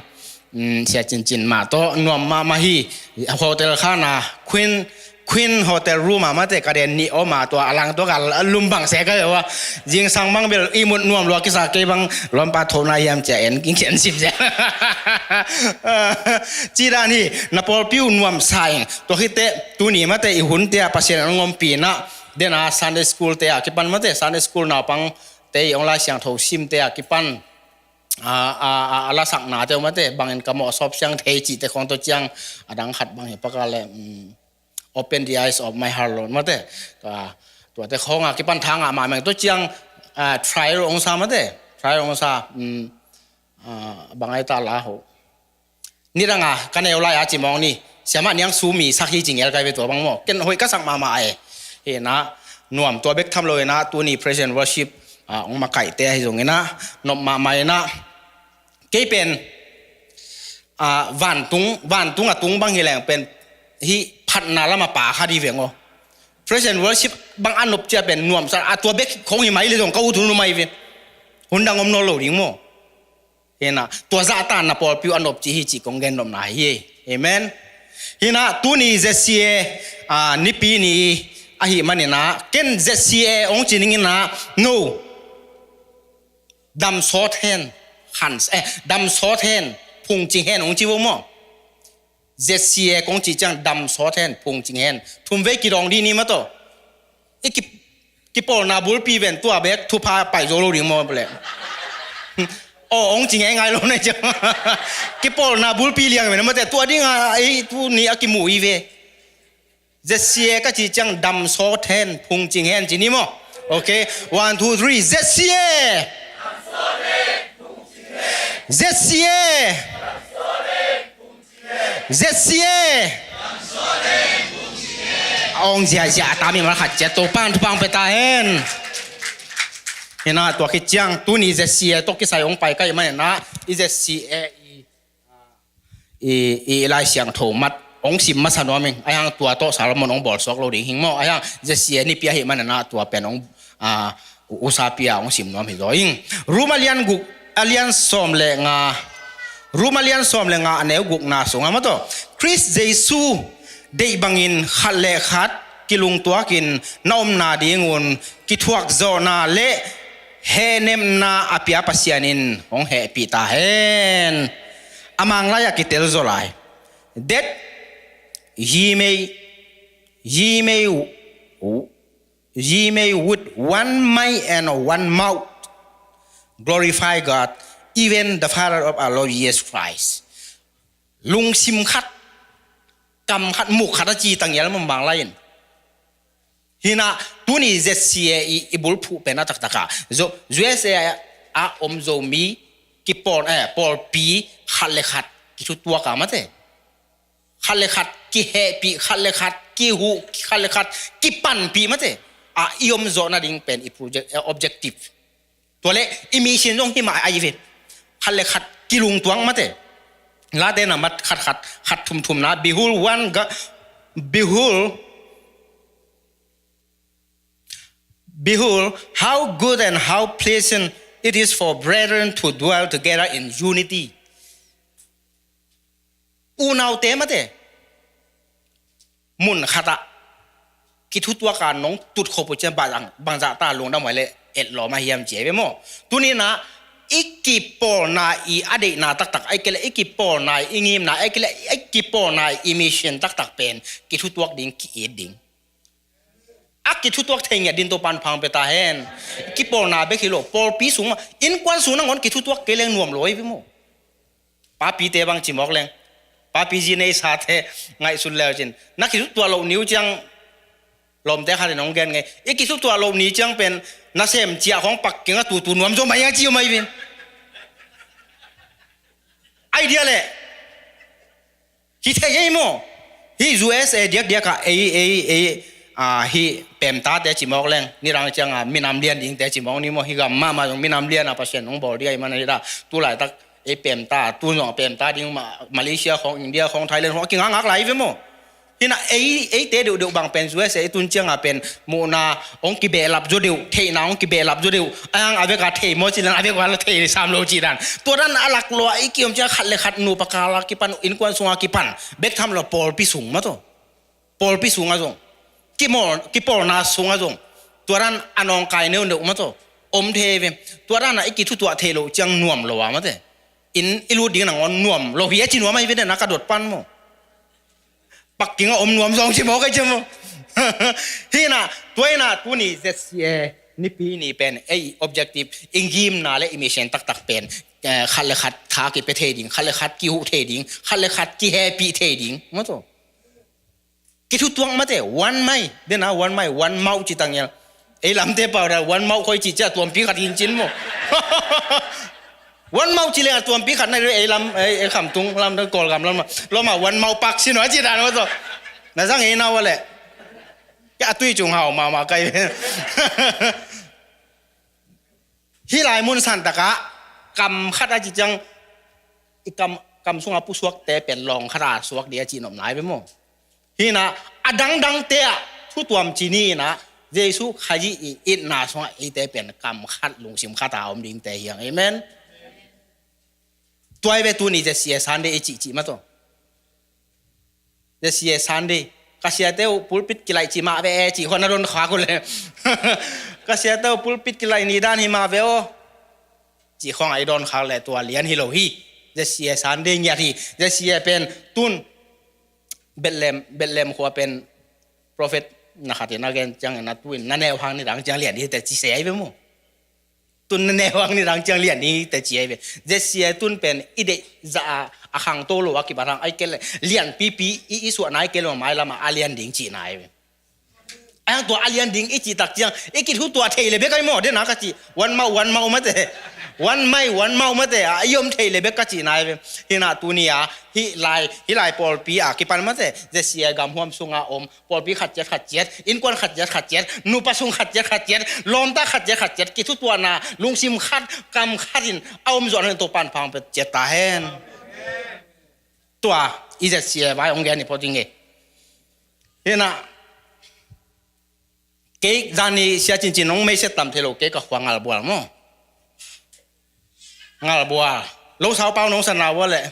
Mm, Sia Cincin mah tawh nuam mahmah hi. Hotel khan a Queen, Queen Hotel room ah mate ka den nih om a, tua a lang tua ka lum bang se ka hi a. Zingsang bang bel ihmut nuam lua kisa, kei bang lawmpa thona hiam cia en, en sim cia. Ci dan hi, na pawlpi uh nuam sa ing. Tua khit teh tuni mate i hun te ah Pasian in hong ompih in ah, den a Sunday school te ah kipan mate, Sunday school naupang te i hong Lai Siangtho sim te ah kipan, a, a, a, a lasakna te uh mate, bangin ka mawh sawp siang thei cih te khong, tua ciang a dang khat bang hi paka le, um, open the eyes of my heart, Lord, mate. Tua, tua te khong a kipan thang a mah meng, tua ciang, a, trial hong sa mate, trial hong sa, um, a, bang ai ta la ho. Nidang a ka neu lai a ci mawng ni, siamah niang sumi sak hi ci ngel kai ve tua bang maw. Ken hoih ka sak mahmah e. Hi na, nuam tua bek tham lo hi na, tuni praise and worship, a, hong makaihte ahi zong hi na, nop mahmah hi na. Kei pen, a, vantung, vantung a tung bang hi leng pen, hih phatna lam a pa kha di veng aw. Praise and worship bang a nop cia pen nuam sa, a tua bek khong hi mai le zong ka ut hun uh mai ve. Hun dang om nawn lo ding maw. Hi na, tua zahta na pawlpi uh a nop ci hi cih kong gen nopna hi. Amen. Hi na, tuni Z C A, a, nipi ni ahi manin ah, ken Z C A hong ci ning in ah, no. Dam sawt hen, han, eh, dam sawt hen, phungcing hen, hong ci vo maw. Z C A kong ci ciang dam sawt hen, phungcing hen. Thum vei kidawng dih ni mah tawh. I ki, kipawlna bulpi ven tua bek thupha pai zo lo ding maw le. Aw, hong ci ngeingai lo na ciang. Kipawlna bulpi liang ven mah teh tua ding a, ei, tuni a kimu hi ve. Z C A ka ci ciang dam sawt hen, phungcing hen ci ni maw. Okay, one, two, three, Z C A. Z C A. Z C A. Hong ziahziah a tam i mal khat ciat Topa'n thupha hong pia ta hen. Hi na, tua khit ciang tuni Z C A tawh kisai hong pai ka hih manin ah, i Z C A i, i, i Lai Siangtho mat hong sim masa nuam ing. Ahi hang tua tawh Solomon hong bawlsuak lo ding hi maw. Ahi hang Z C A nipi ahih manin ah tua pen hong, a, u-, usapi a hong sim nuam hi zaw ing. Rom a lian guk, a lian sawm le nga, Rom a lian sawm le nga a neu gukna sungah mah tawh, Khrist Jesu deih bangin khat le khat kilungtuakin na omna dingun kithuak zawhna le hehnepna a pia Pasian in hong hehpih ta hen. A Manglai ah kitel zaw lai. That ye may, ye may, ye may with one mind and one mouth glorify God, even the Father of our Lord Jesus Christ. Lungsim khat, kam khat, muk khat a ci ta ngial maw Manglai in. Hi na, tuni Z C A i, i bulphuh pen a taktak a, Zo-, U S A a om Zomi kipawl, eh, pawlpi khat le khat kithutuak a mate. Khat le khat kihehpih, khat le khat kihuh, khat le khat kipanpih mate. A i om zawh nading pen i project, eh, objective. Tua le i mission zong hi mah ahi ve. Khat le khat kilungtuang mate. Late na mat khat khat, khat thum thum na. Behold one God, behold, behold, how good and how pleasant it is for brethren to dwell together in unity. Unaute mate, mun khatah kithutuak a nong tutkhop uh ciang bang, bangzah ta lungdam huai le etlawm a hiam ci a hi ve maw. Tuni na i kipawlna i a deihna taktak, ahih kei le i kipawlna i ngimna, ahih kei le i kipawlna i mission taktak pen kithutuak ding, ki-it ding. A kithutuak thei ngiat din Topa'n pha hong pia ta hen. Kipawlna bek hi lo, pawlpi sung mah, innkuan sung nangawn kithutuak kei leng nuam lo hi ve maw. Papite bang ci mawk leng, papi zi nei sate ngaihsun leu cin, na kithutuak loh ni uh ciang, lawmte khat in hong gen ngei, i kithutuak loh ni ciang pen nasem ciah khawng pak keng a tutu nuam zaw mai a ci uh mai vin. Idea leh hi thei ei maw. Hih U S A diakdiak ah ei, ei, ei, a, hih pemtate ci mawk leng, nidang ciang a minam lian dingte ci mawk ni maw. Hih gam mahmah zong minam lian a Pasian hong bawl ding ahih man a hi dah. Tulaitak ei pemta, tu zong a pemta ding ma-, Malaysia khawng, India khawng, Thailand khawng a kingakngak lai ve maw. Hi na ei, eite deuhdeuh bang pen U S A i tun ciang a pen muhna hong kibehlap zaw deuh, theihna hong kibehlap zaw deuh. Ahi hang a vek a thei maw ci dan, a vek a la thei sam lo ci dan. Tua dan a lak lua i kiom ciang khat le khat nupa kal a kipan, innkuan sung a kipan bek tham lo, pawlpi sung mah tawh. Pawlpi sungah zong, kimawl, kipawlna sungah zong, tua dan a nawngkai neuneu mah tawh om thei ve. Tua dan a i kithutuah thei loh ciang nuam lo a mate. Inn i lut ding nangawn nuam lo hi a ci nuam ahi ve den a ka dot pan maw. Pakking a om nuam zong ci maw kai ci maw. Hi na, tua hi na tuni Z C A nipi ni pen ei objective, i ngimna le i mission taktak pen, eh, khat le khat tha kipia thei ding, khat le khat kihuh thei ding, khat le khat kihepih thei ding maw tawh. Kithutuak mate, wan mai, den a wan mai, wan mauh ci tang ia. Ei lamte pau da, wan mauh khoi ci cia tuampi khat hin cin maw. Wan mauh ci leng a tuampi khat na ei lam, ei, ei Khamtung lam, Kawlgam lam, lawm a wan mauh pak sin a ci dan maw tawh. Na zang ei na ua leh. Kia a tui cung hau mahmah kai. Hih lai mun santakah kam khat a ci ciang i kam, kam sungah pusuakte pen lawng khat a suak ding a ci nop nai ve maw. Hi na, a dangdangte ah thutuam ci ni na, Jesu Khazih i itna sungah eite pen kam khat lungsim khat a om dingte hi hang. Amen. Tua hi ve tuni Z C A Sunday i cihcih mah tawh. Z C A Sunday. Ka siate uh pulpit kilaih cih mah ve e cih khawng na don khak uh le. Ka siate uh pulpit kilaih ni dan hi mah ve aw. Cih khawng a i don khak le tua lian hi lo hi. Z C A Sunday ngiat hi. Z C A pen tun Bethlehem, Bethlehem khua pen prophet na khat in a gen ciangin a tu in na neu hang ni dang ciang lian hi te ci se ai ve maw. Tun na neu hang ni dang ciang lian ni te ci ai ve. Z C A tun pen i deih za a, a khangto lo a kibat hang ai kei le lian pipi i, i suahna ai kei lo mai lamah a lian ding cihna ai ve. Ai hang tua a lian ding i cih tak ciang i kithutuah thei le bek ai maw, den a ka cih. Wan mauh, wan mauh mate. Wan mai, wan mauh mate. A i om thei le bek ka cihna ai ve. Hi na tuni a, hih lai, hih lai pawlpi a kipan mate. Z C A gamhuam sungah om pawlpi khat ciat khat ciat, innkuan khat ciat khat ciat, nupa sung khat ciat khat ciat, lawmta khat ciat khat ciat, kithutuahna lungsim khat, kam khat in a om zawh hen Topa'n pang pia ciat ta hen. Tua i Z C A vai hong gen i pawh ding e. Hi na, kei zani sia cincin hong meiset tam thei lo, kei ka khua Ngalbual maw. Ngalbual. Lo sau pau nong sana ua leh.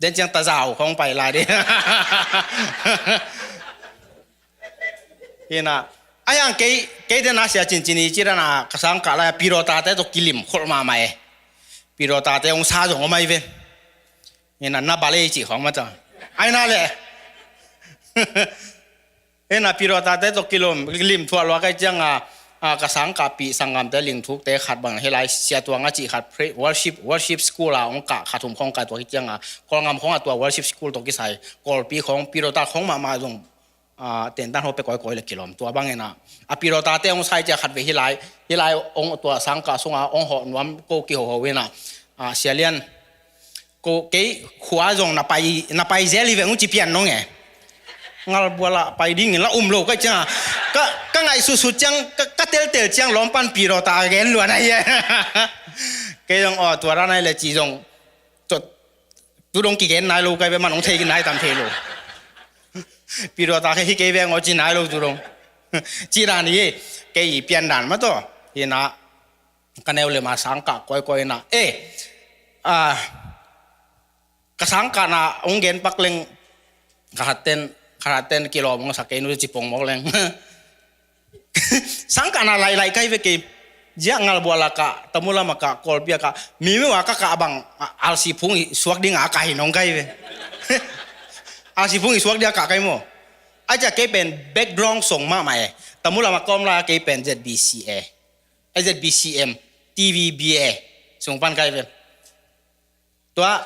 Den ciang tazau khong pai lai di. Hi na. Ai ang kei, kei den a sia cincin i ci dan a ka sangkah lai a Pirotate tawh kilim kholh mahmah e. Pirotate hong sa zong om ai ve. Hi na, na bal ei cih khong mah ta. Ai na leh. Hi na, Pirotate tawh kilom, lim thuah lua kai ciang a, a, ka sangkahpih sanggamte lingthukte khat bang, hih lai Sia Tuang a cih khat, pra-, worship, worship school a hong kah khat hum khong kai tua hi ciang a, Kawlgam khong a tua worship school tawh kisai, Kawlpi khong, Pirota khong mahmah zong, a, tentan ho pe kawikawi le kilom tua bang hi na. A Pirotate hong sai ciang khat ve hih lai, hih lai hong tua sangkah sunga hong hawh nuam ko kihoho hi na. A, Sia Lian, ko kei khua zong na pai, na pai zel hi veng uh ci pian nong e. Ngalbual ah pai dingin la um lo kai ciang a. Ka, ka ngaihsutsut ciang, ka, ka teltel ciang lawm pan Pirota a gen luan ahi e. Kei zong aw tua ra nai le ci zong. Tua, tu dong kigen nai lo kai ve man hong thei nai tam thei lo. Pirota kei hi kei veng aw ci nai lo tu dong. Ci dan hi kei i pian dan mah tawh. Hi na, ka neu le ma sangkah kawikawi na. Eh, a, ka sangkahna hong gen pak leng, ka hatten, ka hatten kilawm hong sak kei nu ci pong mawk leng. Sangkahna lailai kai ve kei. Ziah Ngalbual a kah, Tamulam a kah, Kawlpi a kah, Mimiu a ka kah bang, a, alsi phung i suak ding a kah hi nong kai ve. Alsi phung i suak ding a kah kai maw. A ziah kei pen background song mahmah e. Tamulam a kawm lai a kei pen Z B C A. A Z B C M, T V B A sung pan kai ve. Tua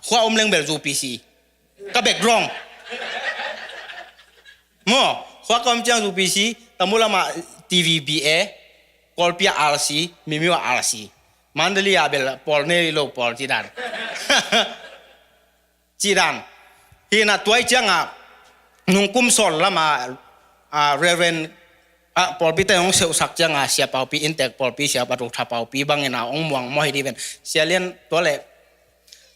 khua om leng bel zu P C. Ka background. Maw, khua ka om ciang zu P C, Tamulam a T V B A, Kawlpi a R C, Mimiu a R C. Mandalay a bel pawl nei lo pawl ci dan. Ci dan. Hi na tua hi ciang a, nung kum sawl lam a, a, Reverend, a, pawlpite hong seuhsak ciang a, sia paupi inntek pawlpi, sia patuk tha paupi bangin a, hong muang maw hi di ven. Sia Lian tua le,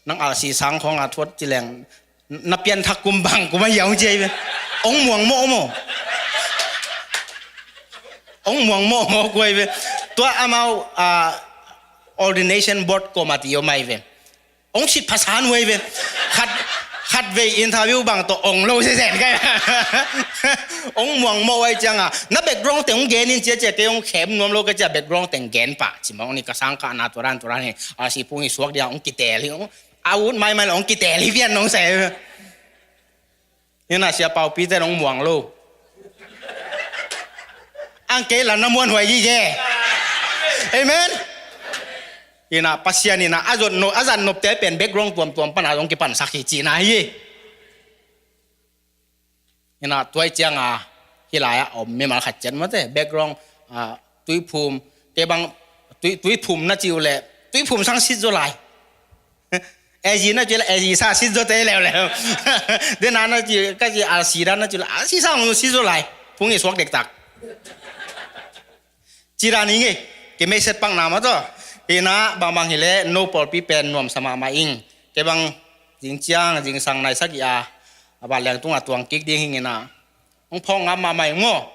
nang alsi sang khong a thuat ci leng, na pianthak kum bang kum a hiau ci ai ve. Hong muang maw maw. Hong muang maw maw kuai ve. Tua amau, a, ordination board committee om ai ve. Hong sit phasan uh ai ve. Khat, Khatvei interview bang tawh ong lo sesen ka. Ong muang mawh ai cianga, na background teng ong gen in cia cia, kei ong khem nuam lo ka cia, background teng gen pah ci mawk ni. Ka sangkahna tua dan tua dan hi, a si pung hi suak dia ong kitel hi, ong a ut maimai lo ong kitel hi pian nong sai. Hi na sia pau pi te nong muang lo. Ang kei la na muan huai gige. Amen. Hi na Pasian hi na a zot no, a zat nop te pen background tuamtuam pana ong kipansak hi cina hi. Hi na tuai cianga hi lai a om mimal khat cian mate background, a, tuiphum, kei bang tui, tuiphum na ciu le tuiphum sang sit zo lai. Ezi na ciu le ezi sa sit zo te leuleu. Dena na ciu ka ci a si dan na ciu le a si sang sit zo lai. Phung hi suak dektak. Ci dan hi ngei. Kei meiset pakna mah tawh. Hi na bangbang hi le no pawlpi pen nuamsa mahmah ing. Kei bang zing ciang zing sang nai sak i a, a ba liang tunga tuang kik ding hi ngei na. Ong phawng ngam mahmah ing maw.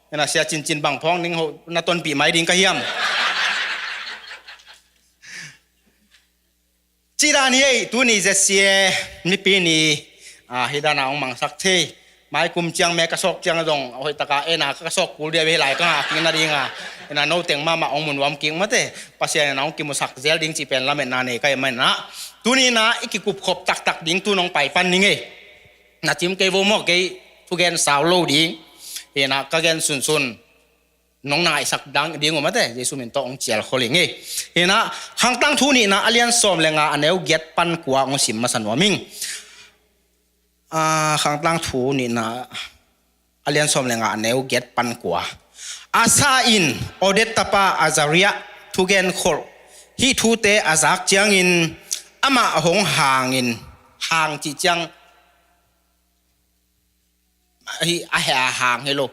Hi na sia cincin bang phawng ning ho na tonpih mai ding ka hiam. Ci dan hi ei, tuni Z C A mipi ni, a, hi dana ong mangsak thei. Mai kum ciang me ka sawk ciang zong hoih taka ena ka sawk kul dia ve lai ka ngah kik na dinga. Ena no teng mahmah ong munuam kik mate. Pasian ena ong kimusak zel ding ci pen lametna nei ka hi mai na. Tuni na i kikupkhop taktak ding tu nong pai pan ni ngei. Na cim kei vo maw, kei thugen sau lo ding. Ena ka gen sunsun. Nong na ngaihsak dang ding uh mate, Jesu min tawh ong cial khol hi ngei. Hi na, Khangtang Thu nihna a lian sawm le nga a neu giat pan kua ong sim masa nuam ing. A, Khangtang Thu nihna a lian sawm le nga a neu giat pan kua. Asa in Oded tapa Azaria thugen kholh hih thute a zak ciangin amah hong hangin, hang cih ciang hi a he a hang hi lo.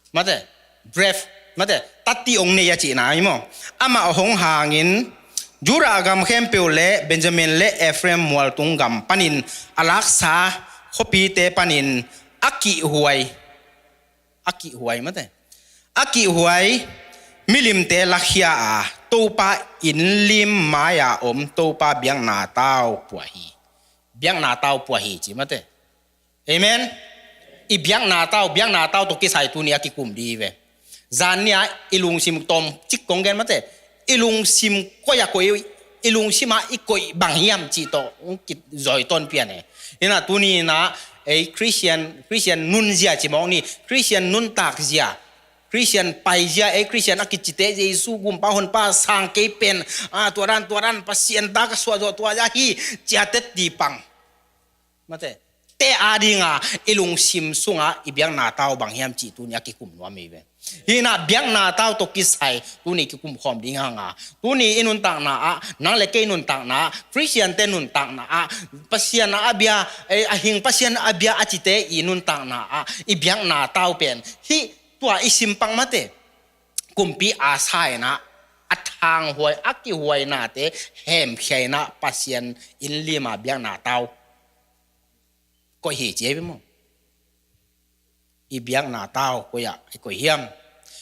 Mate, breath, mate, tatti ong nei a cihna hi maw. Amah hong hangin Judah gam khempeuh le Benjamin le Ephraim mualtung gam panin a laksa khuapite panin a kihhuai, a kihhuai mate, a kihhuai milimte lakhia a Topa inn lim mai-a om Topa biakna tau puah hi. Biakna tau puah hi ci mate. Amen. I biakna tau, biakna tau tawh kisai tuni a kikum di ve. Zan nia i lungsim tawm cik kong gen mate. I lungsim koih a koih, i lungsim a i koih bang hiam cih tawh ong kizoi ton pian e. Hi na tuni na ei Christian, Christian nunzia ci mawk ni, Christian nuntak zia, Christian paizia, ei Christian a kicite Jesu gumpa honpa sang kei pen, a, tua dan tua dan Pasian ta ka suah zawh tua zia hi, ciatet di pang. Mate. Te a dinga i lungsim sunga i biakna tau bang hiam cih tuni a kikum nuam hi ve. Hi na biakna tau tawh kisai tuni kikum khawm ding hanga. Tuni i nuntakna ah, nang le kei nuntakna ah, Christian te nuntakna ah, Pasian a bia, eh, a hing Pasian a bia a cite i nuntakna ah i biakna tau pen hih tua i simpang mate. Kumpi Asa in ah a thanghuai, a kihuainate hemkhia in ah Pasian inn lima biakna tau koih hi ci ei ve maw. I biakna tau koi ah i koih hiam?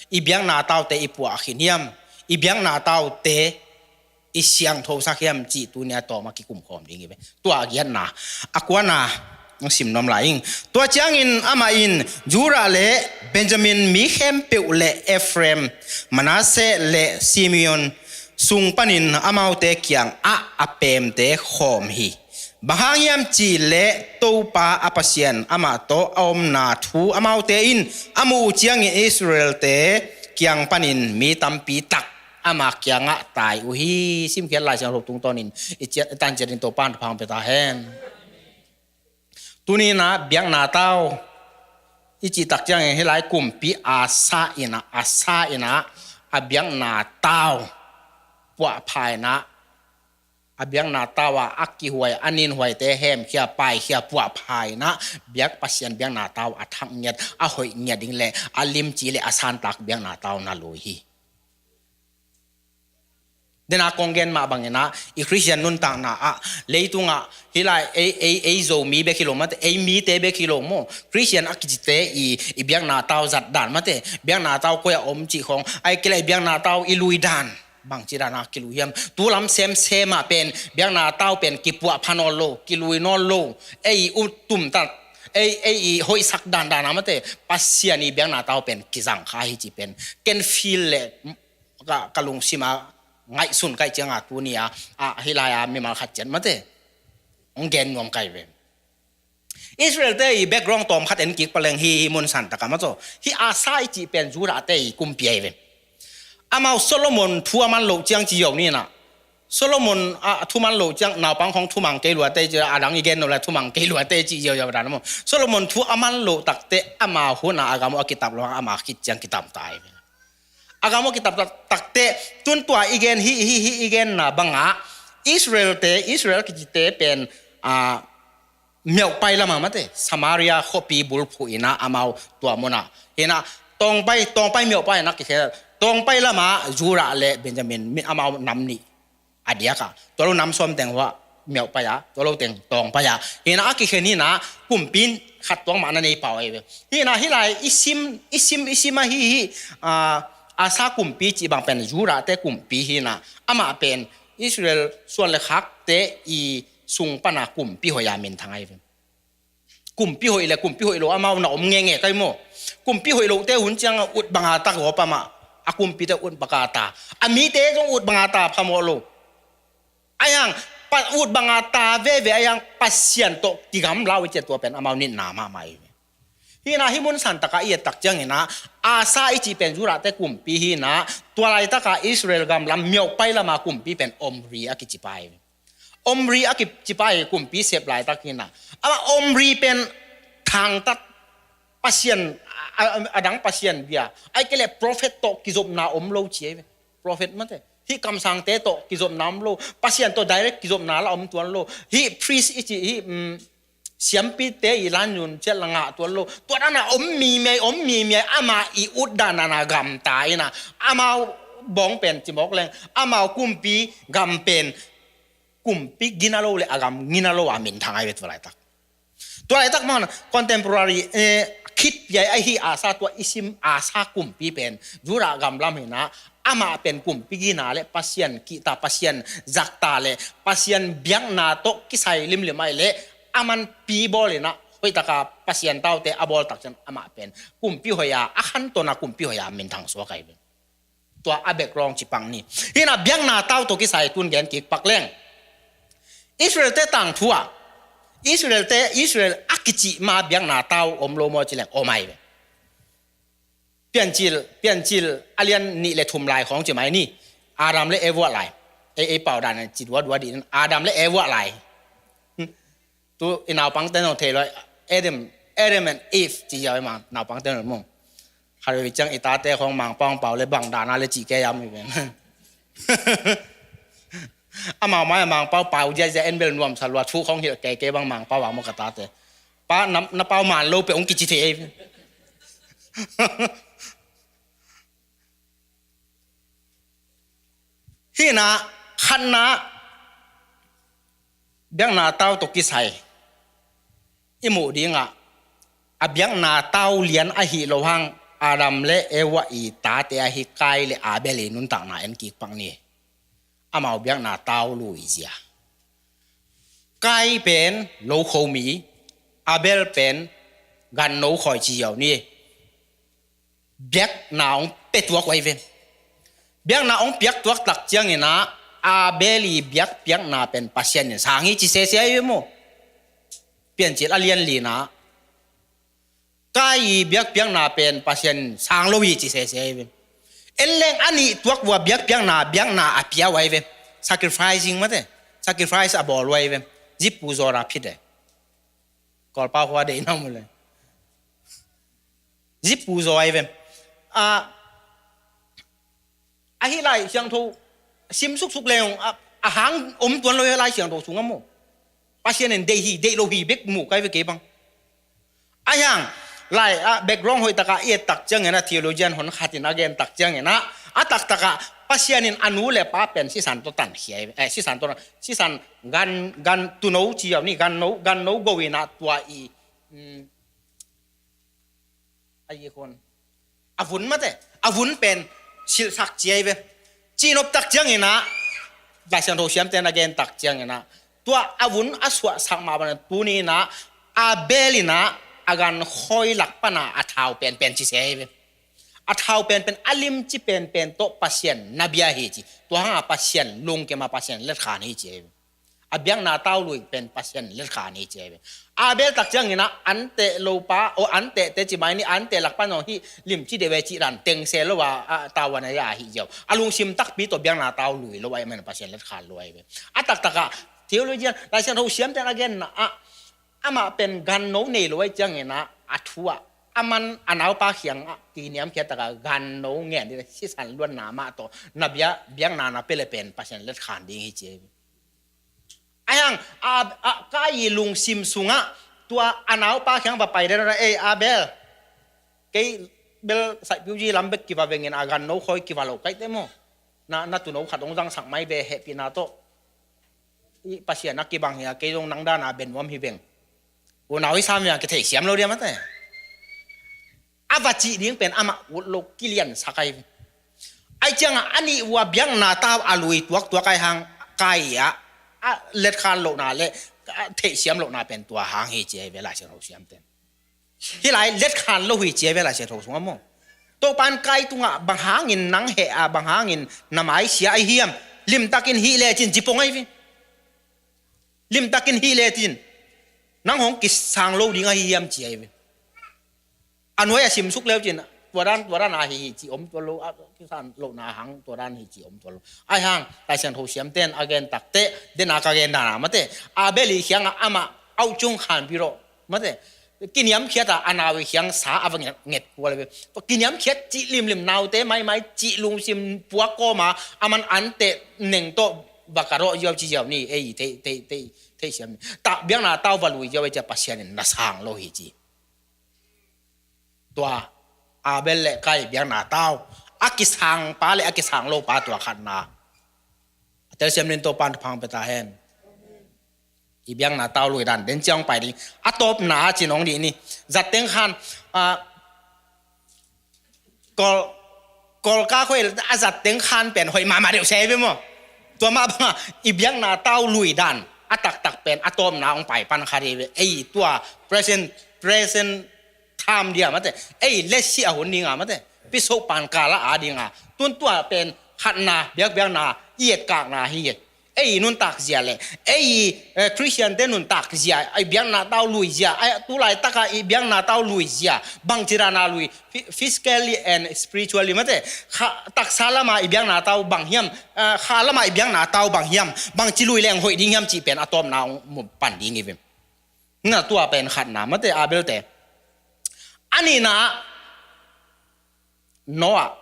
I biakna taute i puah khin hiam? I biakna taute i siangthosak hiam cih tuni a tawm a kikum khawm ding hi ve. Tua a giatna, a kuana hong sim nuam lai ing. Tua ciangin amah in Judah le Benjamin mi khempeuh le Ephraim, Manasseh le Simeon sung panin amaute kiangah a pemte khawm hi. Bang hang hiam cih leh Topa a Pasian amah tawh a omna thu amaute in a muh uh ciangin Israelte kiang panin mi tampi tak ama kiangah tai uh hi. Simkhiat Lai Siangtho tungtawnin i ciat, i tanciat in Topa in thupha hong pia ta hen. Tuni in ah biakna tau i cih tak ciangin hih lai kumpi Asa in ah, Asa in ah a biakna tau puahpha in ah, a biakna tau a a kihuai, a ninhuaite hemkhia, paikhia, puahpha in ah biak, Pasian biakna tau a thak ngiat, a hoih ngiat ding le a limci le a santak biakna tau na lui hi. Dena kong gen mah bangin ah i Christian nuntakna ah, leitungah hih lai ei, ei, ei Zomi bek hi lo mate, ei mite bek hi lo maw, Christian a kicite i, i biakna tau zat dan mate, biakna tau koi a om cih khawng, ahih kei leh i biakna tau i lui dan. Bangci dana kilui hiam? Tu lam semsem ah pen biakna tau pen kipuah pha nawn lo, kilui nawn lo, ei i ut tumtat, ei, ei i hoihsak dandan a mate, Pasian i biakna tau pen kizang kha hi ci pen ken feel le ka, ka lungsim a ngaihsun kaih cianga tuni a, a, hih lai a mimal khat ciat mate hong gen nuam kai ve. Israel te i background tawm khat en kik paleng hi, hi mun san taka ma tawh. Hi Asa i cih pen Judah te i kumpi ai ve. Amau Solomon thu a man loh ciang ci yo ni na. Solomon a thu man loh ciang naupang khong thumang kei lua te ci a dang i gen no la thumang kei lua te ci yo yo dan mo. Solomon thu a man loh takte ama hun a agamo a kitap lo ama khit ciang kitam tai ve. Agamo kitap tak, takte tun tua i gen hi, hi, hi i gen na banga Israel te, Israel kici te pen a miaupai lama mate Samaria khopi bulphu ina amau tua muna. Hina tongpai, tongpai miaupai na kikhe. Tongpai lama Judah le Benjamin mi amau nam ni a diaka. Tua lo nam som teng hua miaupai a, tua lo teng tongpai a. Hina a kikhen hina kumpi khat tuang ma na nei pau ai ve. Hina hilai isim, isim, isim a hi hi a Asa kumpi ci bang pen Judah te kumpi hina. Ama pen Israel suan le khak te i sung pana kumpi hoih a minthang ai ve. Kumpi hoih le kumpi hoih lo amau na om ngenge kai mo. Kumpi hoih lo te hun ciang ut banga ta gawp ama. A kumpi te ut baka ta. A mi te zong ut banga ta pha mo lo. Ayang pa ut banga ta veve ayang Pasian to kigam lau i cia tua pen amau nit na ma mai. Hina hi mun san taka i et tak ciang ina Asa i ci pen Judah te kumpi hina tua lai taka Israel gam lam miaupai lama kumpi pen Omri a kici pai. Omri a kicipai kumpi sep laitak hina. Ama Omri pen thangtat Pasian a, a, a dang Pasian bia ai kele prophet to kizopna om lo ci ai ve. Prophet mate hi kamsangte to kizopna om lo. Pasian to direct kizopna la om tuan lo. Hi priest i ci hi um, siampi te i lan yun ciat la ngah tuan lo. Tua dana om mi miai, om mi miai ama i ut dana na gam ta ina. Amau bong pen cimok leng amau kumpi gam pen kumpi gina lo le a gam gina lo a minthang ai ve tua laitak. Tua laitak mahon contemporary eh, khit piai ai hi Asa tua isim Asa kumpi pen Judah gam lam hina ama pen kumpi gina le Pasian kihta Pasian zakta le Pasian biakna to kisai limlim ai le aman pi bawl ina hoih taka Pasian taute a bawl tak cian ama pen kumpi hoih a a khan tona kumpi hoih a minthang suak ai ve. Tua a background ci pang ni. Hina biakna tau to kisai tun gen kik pak leng. Israel te tang thua. Israel te, Israel a kici ma biakna tau om lo mo ci leng om ai ve. Piancil, piancil a lian nih le thum lai khong ci mai ni. Adam le Eva lai. Ei, ei pau dan ci dua dua di Adam le Eva lai. Tu i naupang ten thei lo Adam, Adam and Eve ci hiau ma naupang ten mo. Kharui ciang i tate khong mangpau pau le bang dana le ci ke yam i ven. Amau mai mangpau pau zia zia en bel nuam sa lua thu khong hilh ke ke bang mangpau a mo ka tate. Pa na, na pau man lo pe ong kici thei. Hina khatna biakna tau to kisai i muh dingah a biakna tau lian ahi lo hang Adam le Eva i tate ahi Kai le Abel i nuntakna en kik pak ni. Amau biakna tau lui zia. Kai pen lo kho mi, Abel pen gan no khoi ci hiau ni. Biakna ong pe tuak wai ve. Biakna ong piak tuak tak ciang ina Abel i biak piakna pen Pasian in sang hi ci sese ai ve mo. Piancil a lian lina Kai i biak piakna pen Pasian in sang lo hi ci sese ai ve. En leng a nih tuak vua biak piakna biakna a pia wai ve. Sacrificing mate. Sacrifice a bawl wai ve. Zipu zaw ra phit e. Kawlpau khua deih na mu le. Zipu zaw ai ve. A, ahi lai siangtho sim suksuk leng a, a hang om tuan lo lai siangtho sungah mu. Pasian in deih hi, deih lo hi bek mu kai ve kei bang. A hiang lai a background hoih taka i et tak ciangin a theologian hon khatin a gen tak ciangin a, a taktaka Pasian in a nu le pa pen sisan to tan hi ai ve. Eh, sisan to, sisan gan, gan tuno ci hiau ni gan no, gan no go ina tua i, mm, a yi khon. A vun mate, a vun pen silhsak ci ai ve. Cihnop tak ciangin ah, Laisiangtho siamte in a gen tak ciangin ah, tua a vun a suahsak mah bangin tuni in ah Abel in ah a gan khawi lak pan ah a thau penpen ci se hi ve. A thau penpen, a limci penpen tawh Pasian na bia hi ci. Tua hang a Pasian lungkim a, Pasian letkhan hi ci hi ve. A biakna tau lui pen Pasian letkhan hi ci hi ve. Abel tak ciangin ah an teh lopa, o, an teh te ci mai ni, an teh lak pan zong hih limci deuh e cih dan teng se lo a, a, tau a na ya hi ziau. A lungsim takpi tawh biakna tau lui lo a, amen Pasian letkhan lo a hi ve. A taktak ah theologian, Laisiangtho siamte in a genna ah, amah pen ganno nei lo a hi ciangin ah, a thu ah, a man a naupa kiang ah kiniamkhiat tak ah ganno ngen ding, sisan luanna mah tawh na bia, biakna na pia le pen Pasian letkhan ding hi ci hi ve. Ahi hang, a, a, Kain i lungsim sungah tua a naupa kiang va pai den, ei Abel, kei bel saihpiu zi lam bek kiva vengin a ganno khawi kiva lo kai te maw. Na, na tuuno khat hong zangsak mai ve, hehpihna tawh. I Pasian a kibang hi a, kei zong nang dan a bia nuam hi veng. Unau i sam hi a, kitheihsiam lo diam a te. A va cih ding pen amah ut lo, kiliansak ahi ve. Ahi ciangah a nih uh a biakna tau a lui tuaktuak ahi hang, Kain ah a letkhan lohna le a theihsiam lohna pen tua hang hi ci ahi ve, Laisiangtho siamte in. Hih lai letkhan lo hi ci ahi ve, Laisiangtho sungah maw. Topa in Kain tungah bang hangin nang heh a, bang hangin na mai sia ahi hiam? Limtakin hih lecin ci pong ahi ve. Limtakin hih lecin nang hong kisang lo ding ahi hiam ci ahi ve. A nuai a simsuk leu cin, tua dan, tua dan a hi hi ci om tuan lo, a kisan lohna hang tua dan hi ci om tuan lo. Ahi hang, Laisiangtho siamte in a gen tak teh, den a ka gen dan a mate, Abel i kiangah amah auh cung khan pi rawh mate, kiniamkhiat a, a nau i kiang sa a va nget, nget kua le ve. Tua kiniamkhiat cih limlim, naute maimai cih lungsim puak kawm a, a man an teh neng tawh va ka rawh ziau ci ziau ni, ei, thei, thei, thei, theihsiam ni. Tah biakna tau va lui ziau ei cia Pasian in na sang lo hi ci. Tua Abel le Kain biakna tau a kisang pa le a kisang lo pa tua khatna. A telsiam nin Topa in thupha pia ta hen. I biakna tau lui dan den ciang pai ding. A tawpna a cin hong dih ni. Zatteng khan, a, Kawl, Kawlka khoi a zatteng khan pen hoih mahmah deuh se ve maw. Tua mah bangah i biakna tau lui dan a taktak pen a tawpna hong pai pan kha dih ve. Ei tua present, present time dia mate, ei lesi a hun dinga mate, piso pan kala a dinga, tun tua pen khatna, biakbiakna i etkakna hi. Ei nuntak zia le ei, eh, Christian te nuntak zia, i biakna tau lui zia, ei tulaitaka i biakna tau lui zia, bangci dana lui, phy-, physically and spiritually mate, kha, taksa lama i biakna tau bang hiam, eh, kha lama i biakna tau bang hiam, bangci lui leng hoih ding hiam cih pen a tawpna hong mu pan ding hi ve. Na tua pen khatna mate, Abel te. A nihna ah Noah.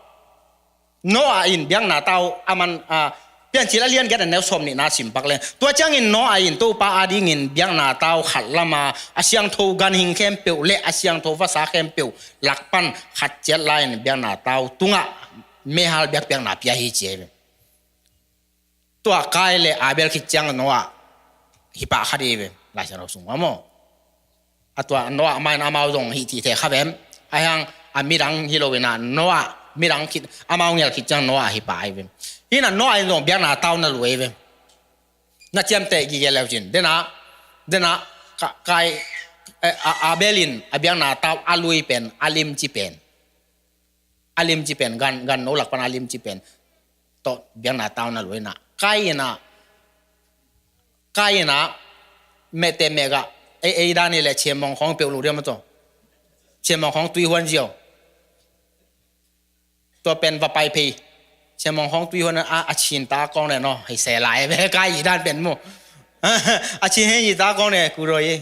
Noah in biakna tau a man, a, Piancil a lian giat a neu sawm nihna sim pak leng. Tua ciangin Noah in Topa adingin biakna tau khat lama a siangtho ganhing khempeuh le a siangtho vasa khempeuh lak pan khat ciat lai-in biakna tau tungah meihal biakpiakna pia hi ci hi ve. Tua Kain le Abel khit ciang Noah hi pah kha dih ve, Laisiangtho sung maw. A tua Noah mah in amau zong hih cih thei kha vem. Ahi hang a midang hi lo in a Noah midang khit, amau ngel khit ciang Noah hi pah ahi vem. Hi in a Noah in zong biakna tau na lui ahi vem. Na ciamteh gige leu cin. Dena, dena Ka-, Kain, eh, a, Abel in a biakna tau a lui pen, a limci pen. A limci pen, gan, gan no lak pan a limci pen tawh biakna tau na lui in a. Kain in a, Kain in a, mehte mehgah, ei, ei dan hi le ciammong khawng peuh lo diam a tawh. Ciammong khawng tui huan ziau. Tua pen va pai phei. Ciammong khawng tui huan a, a cin ta kawng le no, hei se lai ve, Kain i dan pen mu. A cin hei i ta kawng le, ku roi.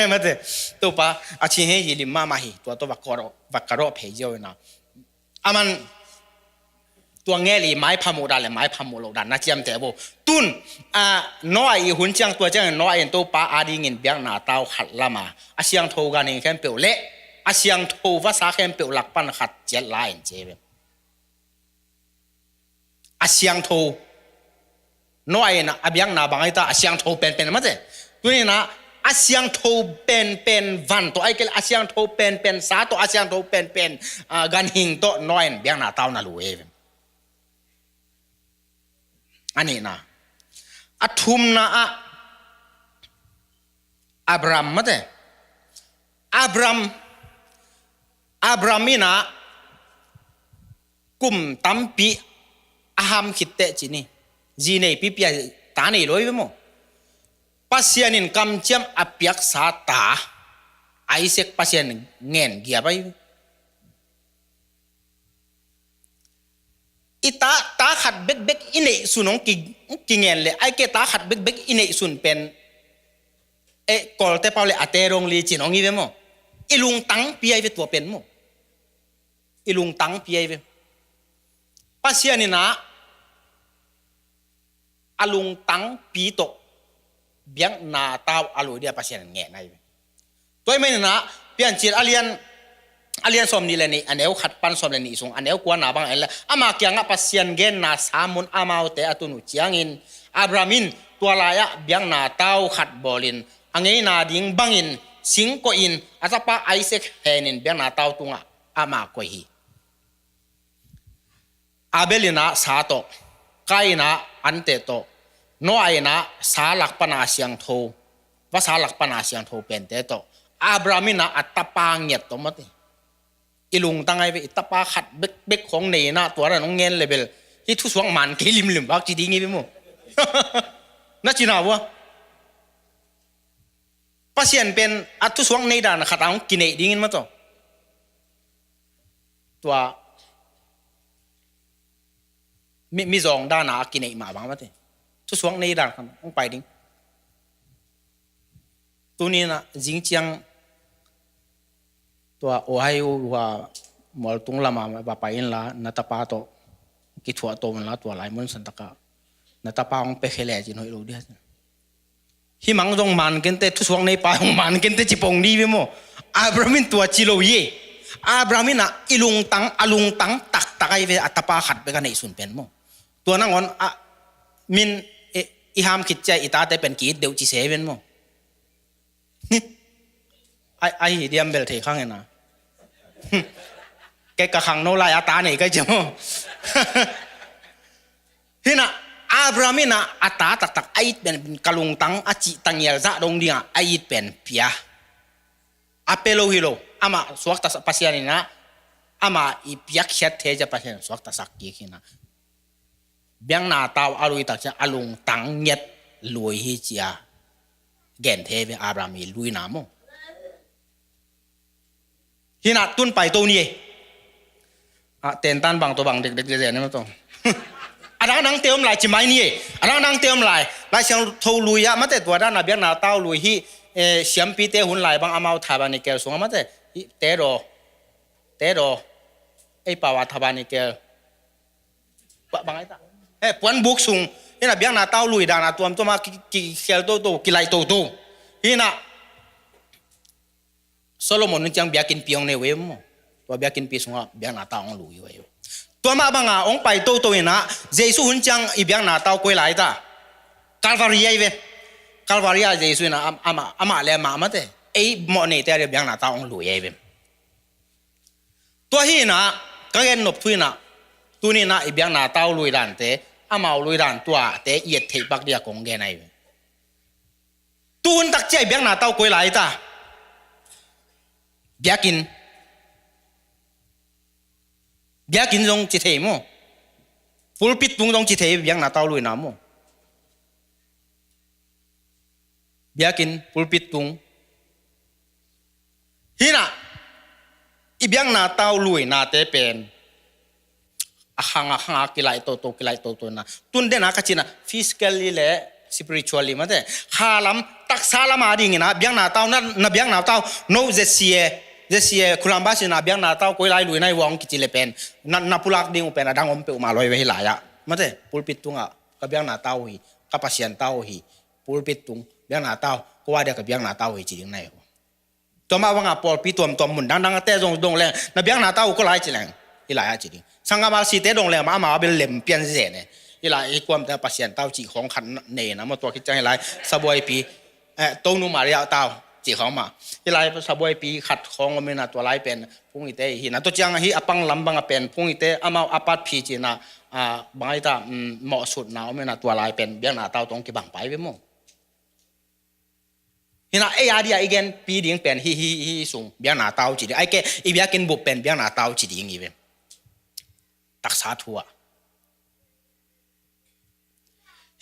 Mate, Topa, a cin hei i lim mahmah hi, tua tawh va ka rawh, va ka rawh phei ziau in a. A man tua ngel i maipha muh dan le maipha muh loh dan na ciamteh vo. Tun, a, Noah i hun ciang tua ciangin Noah in Topa adingin biakna tau khat lama a siangtho ganhing khempeuh le a siangtho vasa khempeuh lak pan khat ciat la-in ci ve. A siangtho Noah in a biakna bang ahi ta, a siangtho penpen mate. Tuni in a, a siangtho penpen van tawh, ahih kei leh a siangtho penpen sa tawh, a siangtho penpen, ah, ganhing tawh Noah in biakna tau na lui ve. A nihna. A thumna ah Abraham mate. Abraham, Abraham in ah kum tampi a ham khit teh ci ni. Zi nei pipi a, ta nei lo hi ve maw. Pasian in kamciam a piaksa ta Isaac Pasian in ngen giap ahi ve. I ta, ta khat bekbek i neihsun hong ki, hong kingen le, ahih kei leh ta khat bekbek i neihsun pen, eh, Kawlte pau le a te dong li cin hong hi ve maw. I lungtangpi ahi ve tua pen maw. I lungtangpi ahi ve. Pasian in ah a lungtangpi tawh biakna tau a lui dia Pasian in ngen ahi ve. Tua ahih manin ah Piancil a lian, a lian sawm nih le nih, a neu khat pan sawm le nih sung, a neu kuana bang en le, ama kiangah Pasian genna sam un amaute a tun uh ciangin, Abraham in tua lai-ah biakna tau khat bawlin, a ngeina ding bangin singkawhin a tapa Isaac henin biakna tau tungah ama koih hi. Abel in ah sa tawh, Kain in ah ante tawh, Noah in ah sa lak pana siangtho, vasa lak pana siangtho pente tawh, Abraham in ah a tapa ngiat tawh mate. I lungtang ahi ve, i tapa khat bekbek hong nei in ah tua dan hong ngen le bel, hih thusuak man kei limlim vak ci ding hi ve maw. Na cina vua. Pasian pen a thusuak nei dan khat a hong kineih dingin maw taw. Tua mi, mizawng dan a kineih mah bang mate. Thusuak nei dan khat hong pai ding. Tuni in ah zing ciang tua Ohio hua mualtung lama va pai inla, na tapa tawh kithuah to unla, tua lai mun santakah na tapa hong pia khe le cin hoih lo dia. Hih mang zong man kente, thusuak neipa zong man kente ci pong di ve maw. Abraham in tua ci lo hi. Abraham in ah i lungtang, a lungtang taktak ahi ve, a tapa khat bek a neihsun pen maw. Tua nangawn ah min i, i ham khit ciang i tate pen ki-it deuh ci se ven maw. Ai, ai hi diam bel thei khang ena. Kei ka khangno lai a ta nei kai ciang maw. Hi in ah Abraham in ah a ta taktak a it pen ka lungtang a cih tangial zah dong dingah a it pen pia. A pia lo hi lo. Amah suaktasak Pasian in ah amah i piakkhiat thei ciang Pasian suaktasak kik hi in ah. Biakna tau a lui tak ciang a lungtang ngiat lui hi ci-a gen thei ve Abraham i luina maw. Hi in ah tun paito ni e. A tentan bang tawh bang dekdek zeze ni maw taw. A dangdangte om lai ci mai ni e. A dangdangte om lai. Lai Siangtho lui ah mate tua dan a biakna tau lui hi, eh, siampite hun lai bang amau tabernacle sungah mate. Hi, tedaw. Tedaw. Ei pau a tabernacle. Ba, bang ai ta. He, puanbuk sung. Hi in ah biakna tau lui dan a tuamtuam a ki, ki, kikhel toto, kilaih toto. Hi in ah Solomon hun ciang biakinnpi hong nei uh ei maw. Tua biakinnpi sungah biakna tau hong lui uh ei. Tua mah banga hong pai toto in ah Jesu hun ciang i biakna tau koi lai ta. Calvary ai ve. Calvary ah Jesu in ah am, amah, amah le amah mate. Ei mawh neite a dia biakna tau hong lui ai ve. Tua hi in ah, ka gen nop thu in ah, tuni in ah i biakna tau lui dante, amau lui dan tuate i et theih pak dia kong gen ai ve. Tuhun tak ciang i biakna tau koi lai ta. Biakinn. Biakinn zong ci thei maw. Pulpit tung zong ci thei biakna tau luina maw. Biakinn, pulpit tung. Hi in ah, i biakna tau luinate pen a khang a khang a kilaih toto, kilaih toto na. Tun den a ka cih na physically le spiritually mate. Kha lam, taksa lam a dingin ah biakna tau na, na biakna tau no Z C A, Z C A Columbus in ah biakna tau koi lai luina i uang kici le pen na, na pulak ding uh pen a dang om peuhmah lo hi ve hi lai ah. Mate, pulpit tungah ka biakna tau hi, ka Pasian tau hi, pulpit tung biakna tau, kua dia ka biakna tau hi ci ding na hi uh. Tua mah banga pawlpi tuamtuam mun dangdang te zong dong leng na biakna tau uh kua lai ci leng, hi lai ah ci ding. Sanggam R C te dong leng mah amau a bel lem pian zene. Hi lai i kuamte Pasian tau cih khawng khat nei na maw, tua khit ciang hi lai sabuaipi, eh, Tonu Maria tau. Ci khawng mah. Hih lai sabuaipi khat khawng om inah tua lai pen phungite hi na. Tua ciang hih a pang lam banga pen phungite amau a pat phi cinah, ah, bang ai ta, um, mawhsutna om inah tua lai pen biakna tau tawh kibang pai ve maw. Hinah ei a dia i genpi ding pen hih, hih, hih sung biakna tau ci ding. Ai kei, i biakinn bup pen biakna tau ci ding hi ve. Taksa thu ah.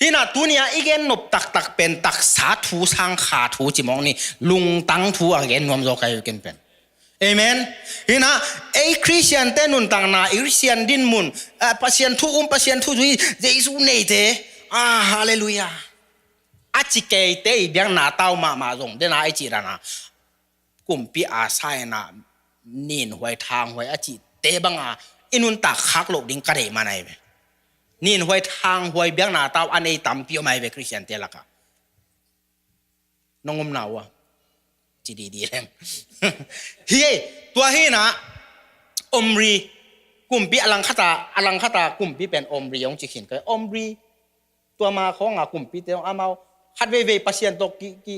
Hinah tunia i gen nop taktak pen taksa thu sang kha thu ci mawk ni, lungtang thu a gen nuam zaw ka hi ken pen. Amen. Hinah ei Khristiante nuntakna, ei Khristian dinmun, ah, Pasian thu um, Pasian thu zui, Jesu neite. Ah, halleluiah. A ci keite i biakna tau mahmah zong dena i cih dana kumpi a saina ninhuai thanghuai a cihte banga i nuntak khak loh ding ka deih man ahi ve. Ninhuai thanghuai biakna tau a nei tampi om ahi ve Khristiante lakah. Nong umna uh a ci didi leng. Hi ei, tua hinah Omri kumpi a langkhata, a langkhata kumpi pen Omri hong ci khin ka hi. Omri tua ma khawnga kumpite amau khat veivei Pasian tawh ki, ki,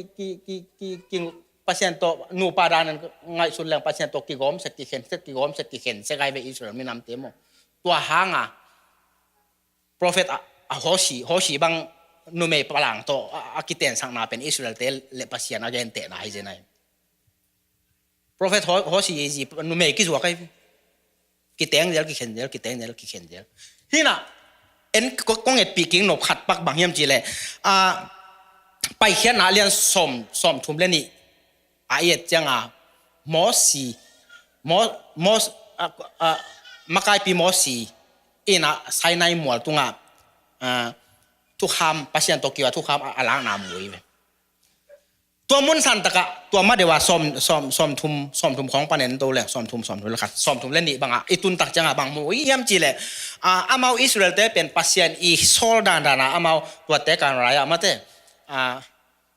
ki, Pasian tawh nupa danin ngaihsun leng Pasian tawh kigawm sek, kikhen sek, kigawm sek, kikhen sek ai ve Israel minamte maw. Tua hanga prophet a, a Hosi, Hosi bang numei palang tawh a, a kitensakna pen Israelte le Pasian a gentehna hi zen ai. Prophet Ho-, Hosi i zi numei kizuak ai. Kiteng zel, kikhen zel, kiteng zel, kikhen zel. Hinah en ko-, kong etpih kik nop khat pak bang hiam cihleh, ah, Paikhiatna lian sawm, sawm thum le nih a i et cianga Mosi, Mo-, Mos-, ah, ah, makaipi Mosi inah Sinai mual tungah, ah, thukham, Pasian tawh kiho a thukham a, a lakna mu hi ve. Tua mun santakah tua ma deuha sawm, sawm, sawm thum, sawm thum khawng panen to le, sawm thum, sawm thum le khat, sawm thum le nih bangah i tuntak ciangah bang mu i hiam cihleh, ah, amau Israelte pen Pasian i sawl dandana amau tuate kan raya mate, ah,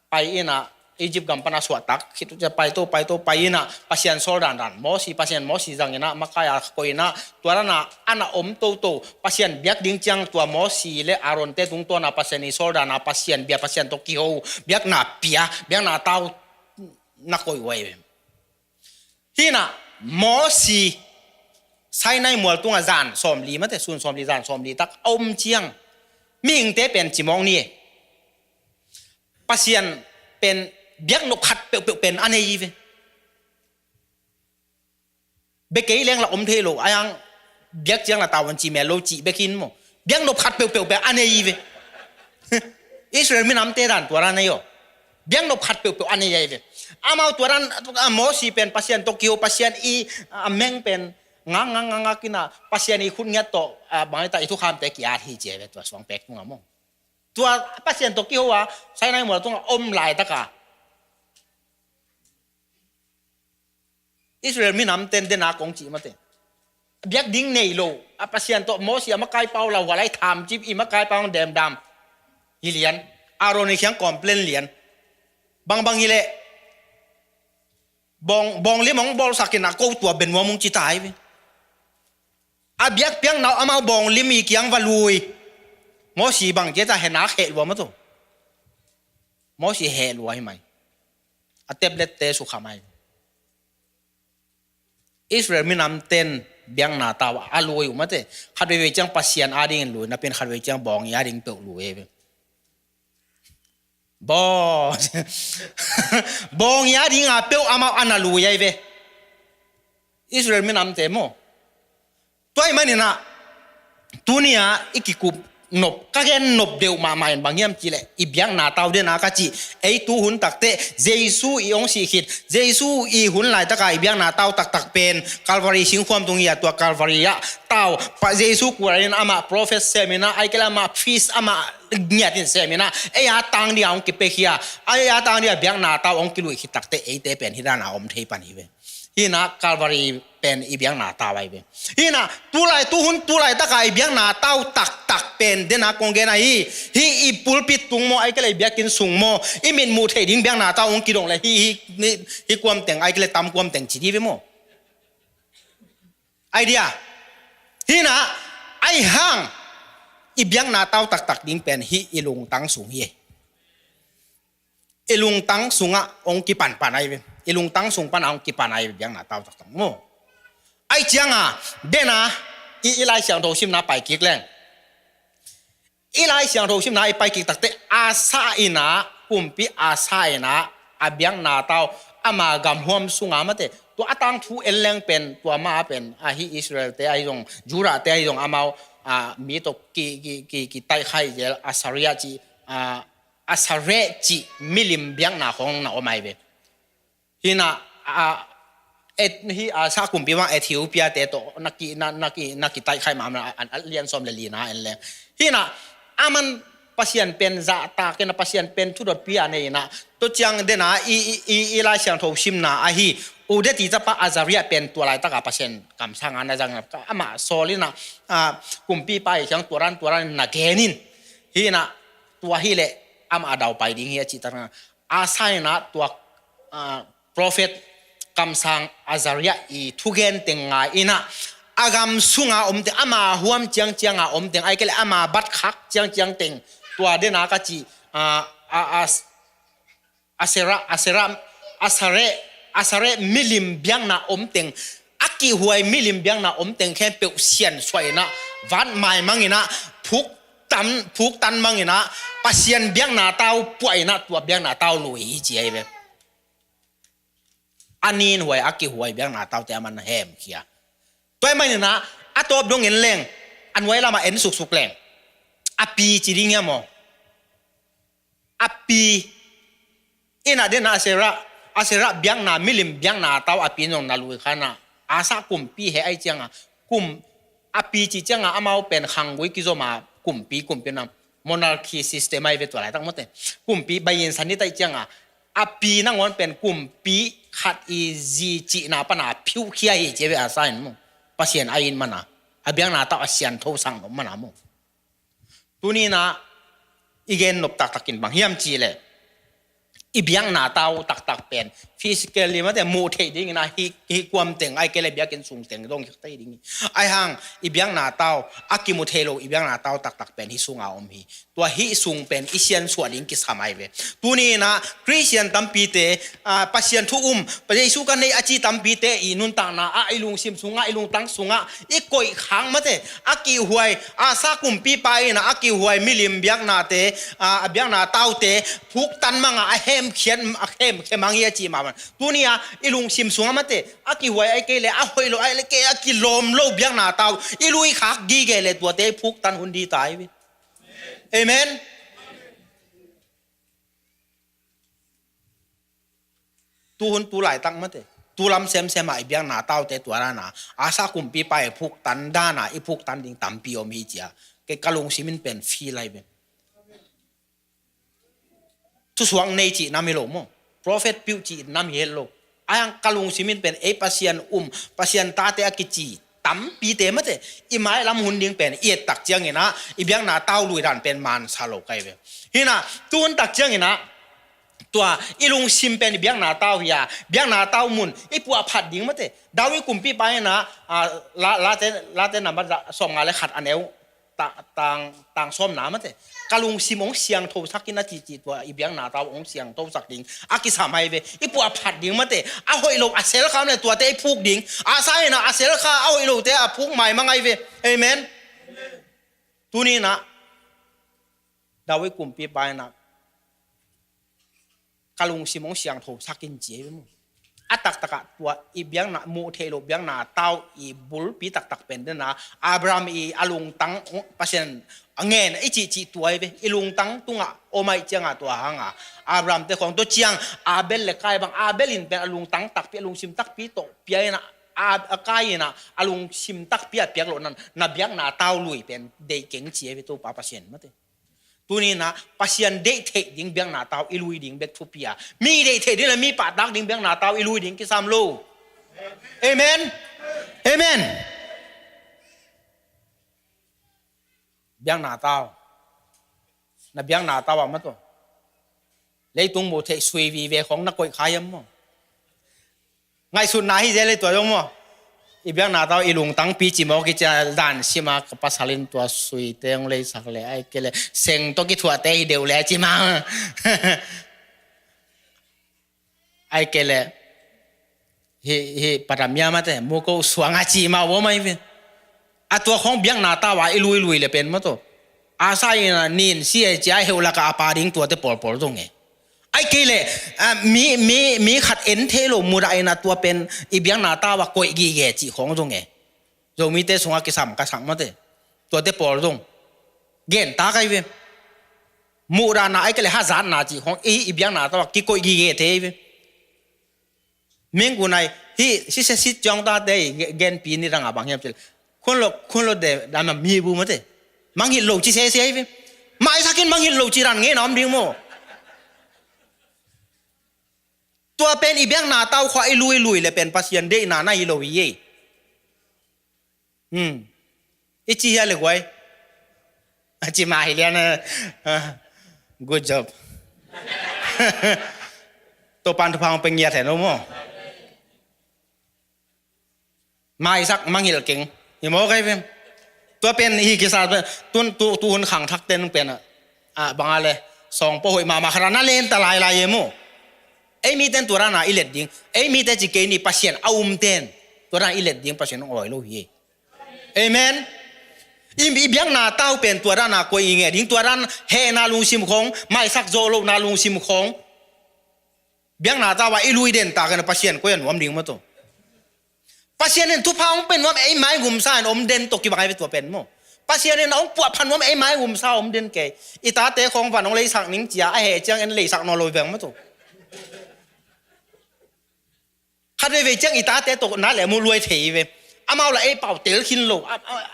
pai inah Egypt gam pana suahtak khit uh cia pai to, pai to, pai inah Pasian sawl dandan Mosi, Pasian Mosi zanginah makai a koih inah tua dana ana om toto Pasian biak ding ciang tua Mosi le Aaronte tungtawna Pasian i sawl dana Pasian bia, Pasian tawh kiho, biakna pia, biakna tau na koih uh ahi ve. Hinah Mosi Sinai mual tungah zan sawmli mate, sun sawmli, zan sawmli tak a om ciang mihingte pen cimawng ni e. Pasian pen biaknop khat peuhpeuh pen a nei hi ve. Bia kei leng la om thei lo, a hiang biak ciang la tau an ci mel lo cih bek hin maw. Biaknop khat peuhpeuh pen a nei hi ve. Israel minamte dan tua ra nei aw. Biaknop khat peuhpeuh a nei ahi ve. Amau tua dan, a, Mosi pen Pasian tawh kiho, Pasian i, a, meng pen ngak, ngak, ngak, ngak inah Pasian i khut ngiat tawh, a, bang hita i thukhamte ki-at hi ci ahi ve tua suang pek tungah maw. Tua Pasian tawh kiho a Sinai mual tungah om laitaka Israel minam ten dena kong cih mate. Biak ding nei lo. A Pasian tawh Mosi a makai pau lauhual ai thamcip i makai pau demdam. Hi lian. Aaron i khiang complain lian. Bangbang hileh. Bawng, bawng lim hong bawlsak inah ko tua benuam hong ci ta hi ve. A biakpiakna uh amau bawng lim i kiang va lui. Mosi bang keta henak heh lua mah tu. Mosi heh lua hi mai. A tablet te sukha mai. Israel minam ten biakna tau a lui uh mate. Khat veivei ciang Pasian a dingin lui, na pen khat vei ciang bawng i a ding peuh lui e. Bawng. Bawng i a ding a peuh amau a na lui ai ve. Israel minamte maw. Tua i maninah tunia i kikup nop, ka gen nop deuh mahmah in bang hiam cihleh i biakna tau dena ka cih. Ei tu hun takte Jesu i hong sih khit, Jesu i hun laitaka i biakna tau taktak pen Calvary singkhuam tung hi a, tua Calvary ah tau pa Jesu kulain amah prophet seminah, aikela amah priest amah ngiatin seminah, ei a tang dia hong kipekhia, ei a tang dia biakna tau hong kiluih khit takte eite pen hidana om thei pan hi ve. Hinah Calvary pen i biakna tau ahi ve. Hinah tulai tuhun tulai taka i biakna tau taktak pen dena kong gen ahi. Hi i pulpit tung maw, aikela i biakinn sung maw, i mitmuh thei ding biakna tau hong kidong le hi, hi, hi, hi kuamteng aikela tam kuamteng ci di ve maw. Idea. Hinah ai hang i biakna tau taktak ding pen hi i lungtang sung hi. I lungtang sungah hong kipanpan ahi ve. I lungtang sung panah hong kipan ahi ve, biakna tau taktak maw. Ahi cianga, dena, i, i Lai Siangtho simna pai kik leng. I Lai Siangtho simna i pai kik takte, Asa inah, kumpi Asa inah, a biakna tau, ama gamhuam sunga mate. Tua a tangthu en leng pen, tua ma pen, ahi Israel te ahi zong, Judah te ahi zong amau, a, mi tawh ki, ki, ki, ki taihkhai zel, Asaria ci, a, Asareh cih milim biakna khong na om ahi ve. Hinah, a, et, hi, a, Asa kumpi mah Ethiopia te tawh na ki, na, na ki, na kitaihkhai mahmah a, a, a lian sawm le lina en leng. Hinah, aman Pasian pen zahtak inah, Pasian pen thudotpi a nei inah. Tua ciang dena i, i, i, i Lai Siangtho simna ahi, Oded i tapa Azaria pen tua laitaka Pasian kamsanga na zang inah. Amah sawl inah, a, kumpipa i ciang tua dan, tua dan na gen in. Hinah, tua hileh amah a daupai ding hi a cih takna. Asa inah tua, a, prophet kamsang Azaria i thugen teng ngai inah, a gam sunga om teng, ama huam ciangcianga om teng, ahi kei leh ama bat khak ciangciang teng, tua dena ka ci, a, a, a, Asera, Asera, Asare, Asare milim biakna om teng, a kihhuai milim biakna om teng khempeuh siansuah inah, vat maimang inah, phuk tan, phuk tan mang inah, Pasian biakna tau puah inah, tua biakna tau lui hi ci ahi ve. A ninhuai, a kihhuai biakna taute aman hemkhia. Tua ahih manin ah, a tawp dongin leng, a nuai lamah en suksuk leng, a pi ci ding hiam aw? A pi. Inah dena Asera, Asera biakna, milim biakna tau a pi in zong na lui kha inah. Asa kumpi heh ahi cianga, kum, a pi ci cianga amau pen khanggui kizoma kumpi, kumpi na monarchy system ahi ve tua laitak mawte. Kumpi bai in sanit ahi cianga, a pi nangawn pen kumpi khat i zi cihna pana phiukhia hi ci ahi ve Asa in maw. Pasian a it mana, a biakna tau a siantho sang nop mana maw. Tuni inah i gen nop taktakin bang hiam cihleh, i biakna tau taktak pen physically mate, muh theih dingin ah, hi, hi kuam teng, ahi kei leh biakinn sung teng dong hi thei ding hi. Ahi hang i biakna tau, a kimu thei lo i biakna tau taktak pen hih sunga om hi. Tua hih sung pen i siansuah ding kisam ahi ve. Tuni inah Khristian tampite, a, Pasian thu um, Jesu ka nei a ci tampite i nuntakna ah, i lungsim sungah, i lungtang sungah i koih khak mate, a kihhuai, Asa kumpipa inah a kihhuai milim biaknate, a, a biakna taute phuk tan manga a hemkhiat, a hemkhia mang hi a cih mahmah. Tuni a i lungsim sungah mate, a kihhuai ahi kei leh, a hoih lo ahi kei leh, a kilawm lo biakna tau i lui khak gige leh tuate i phuk tan hun dita ahi ve. Amen. Tu hun tu laitak mate, tu lam semsem ah i biakna taute tua dana, Asa kumpipa i phuk tan dana, i phuk tan ding tampi om hi ci a. Kei ka lungsim in pen feel ahi ve. Thusuak nei cih nam hi lo maw. Prophet piuh cih nam hi het lo. Ahi hang ka lungsim in pen ei Pasian um, Pasian tate a kici tampite mate, i mailam hun ding pen i et tak ciangin ah, i biakna tau lui dan pen mansa lo ka hi ve. Hinah, tu hun tak ciangin ah, tua i lungsim pen i biakna tau hi a, biakna tau mun i puahphat ding mate. David kumpipa inah, a, la, Late, Late number za, sawmnga le khat a neu, ta, tang, tang sawmna mate. Ka lungsim hong siangthosak in a cihcih tua i biakna tau hong siangthosak ding a kisam ahi ve. I puahphat ding mate. A hoih lo a selkham le tuate i phuk ding. Asa inah a selkha, a hoih lote a phuk maimang ahi ve. Amen. Tuni inah David kumpipa inah ka lungsim hong siangthosak in ci ahi ve maw. A taktakah tua i biakna, muh theih loh biakna tau i bulpi taktak pen dena, Abraham i a lungtang, Pasian a ngen i cihcih tua ahi ve. I lungtang tungah om ahi cianga tua hanga Abraham te khawng, tua ciang Abel le Kain bang, Abel in pen a lungtang takpi, a lungsim takpi tawh pia inah, a, a Kain inah a lungsim takpi a piak loh nan, na biakna tau lui pen deih keng ci ahi ve Topa Pasian mate. Tuni inah Pasian deih theih ding biakna tau i lui ding bek thupi a, mi deih theih ding le mi pahtak ding biakna tau i lui ding kisam lo. Amen. Amen. Biakna tau. Na biakna tau ah mate, leitung muh theih sui vive khawng na koih kha hiam maw? Ngaihsutna hi zel hi tua zong maw. I biakna tau i lungtang pi ci mawk hi cia dan sima ka pasal in tua suite hong leisak le, ahi kei leh seng tawh kithuahte hi deuh le a ci mah. Ai kei le hi hi patamia mate muko suanga ci ma wo mai ve. A tua khong biakna tau a i lui lui le pen mato. A sa ina nin si e ci a heu laka a pa ding tuate pawlpawl zong e. Ai kei le mi mi mi khat en thei lo muda ina tua pen i biakna tau a koih gige ci khong zong e. Zomite sunga kisam ka sak mate. Tuate pawl zong gen ta kai ve. Muhdana ai kei le hazatna ci khong i i biakna tau a kikoih gige thei ve. Minggunai hi sise sit ciang tate i genpi ni ranga bang hiam cil. Khun lo khun lo de dama mi bu mate. Manghit lo ci sese ai ve. Maisakin manghit lo ci ran ngei na om ding maw? Tua pen i biakna tau khua i lui lui le pen Pasian deihna na hi lo hi ei. Hmm. I ci hia le guai. A ci ma hi lian a. Good job. Topan thupha hong pe ngiat hen lo maw? Maisak manghilh keng. Hi maw kai vem? Tua pen hi kisa tun tu tu hun khang thak ten pen a banga le sawng pawh hoih mahmah khat a na len ta lailai e maw? Ei miten tua dana i let ding. Ei mite ci kei ni Pasian a um ten tua dana i let ding Pasian hong awi lo hi. Amen. I biakna tau pen tua dana koi i nge ding tua dan hehna lungsim khong maisak zawh lohna lungsim khong. Biakna tau a i lui den ta kena Pasian koi a nuam ding maw to? Pasian in thupha hong pen nuam ei mai gumsa in om den to kibang ai ve tua pen maw? Pasian in a hong puahpha nuam ei mai gumsa om den kei. I tate khong van hong leisak ning cia a heh ciang en leisak naw lo veng maw to? Khat veivei ciang i tate tawh na lehmuh luai thei ve. Amau la ei pau tel khin lo.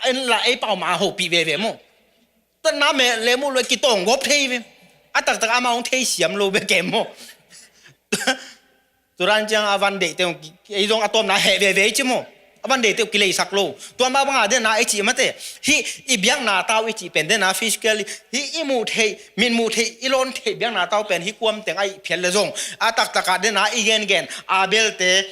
En la ei pau ma hopih veve maw? Tua na me lehmuh luai kitawng gawp thei ve. A taktak amau hong thei siam lo ve kem maw? Turan ciang a van deihte ei zong a tawmna heh veve ci maw? A van deihte kileisak lo. Tua mah banga dena i cih mate. Hih i biakna tau i cih pen dena physically hih i muh theih, min muh theih, i lawn theih biakna tau pen hih kuam teng a i phial le zong a taktakah dena i gengen Abel te,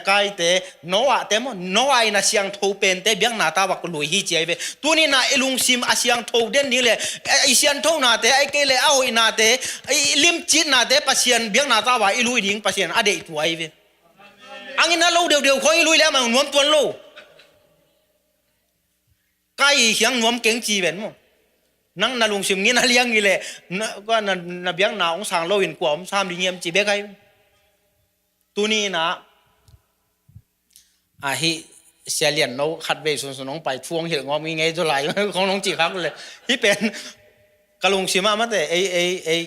Kain te, Noah te maw, Noah in a siangtho pente biakna tau a lui hi ci ai ve. Tuni na i lungsim a siangtho den ding le i siangthonate a i kei le a hoihnate i limcitnate Pasian biakna tau a i lui ding Pasian a deih tua ai ve. Angin a lo deuhdeuh khong i lui le amah nuam tuan lo. Kai i khiang nuam keng ci ven maw? Nang na lungsim ngin a liang i le na, na, na biakna hong sang lo in kua om sam ding hiam ci bek ai. Tuni na ahi sia lian no khat vei sunsun hong pai thu hong hilh ngawm i ngei zaw lai khong nong ci khak le. Hih pen ka lungsim ah mate ei ei ei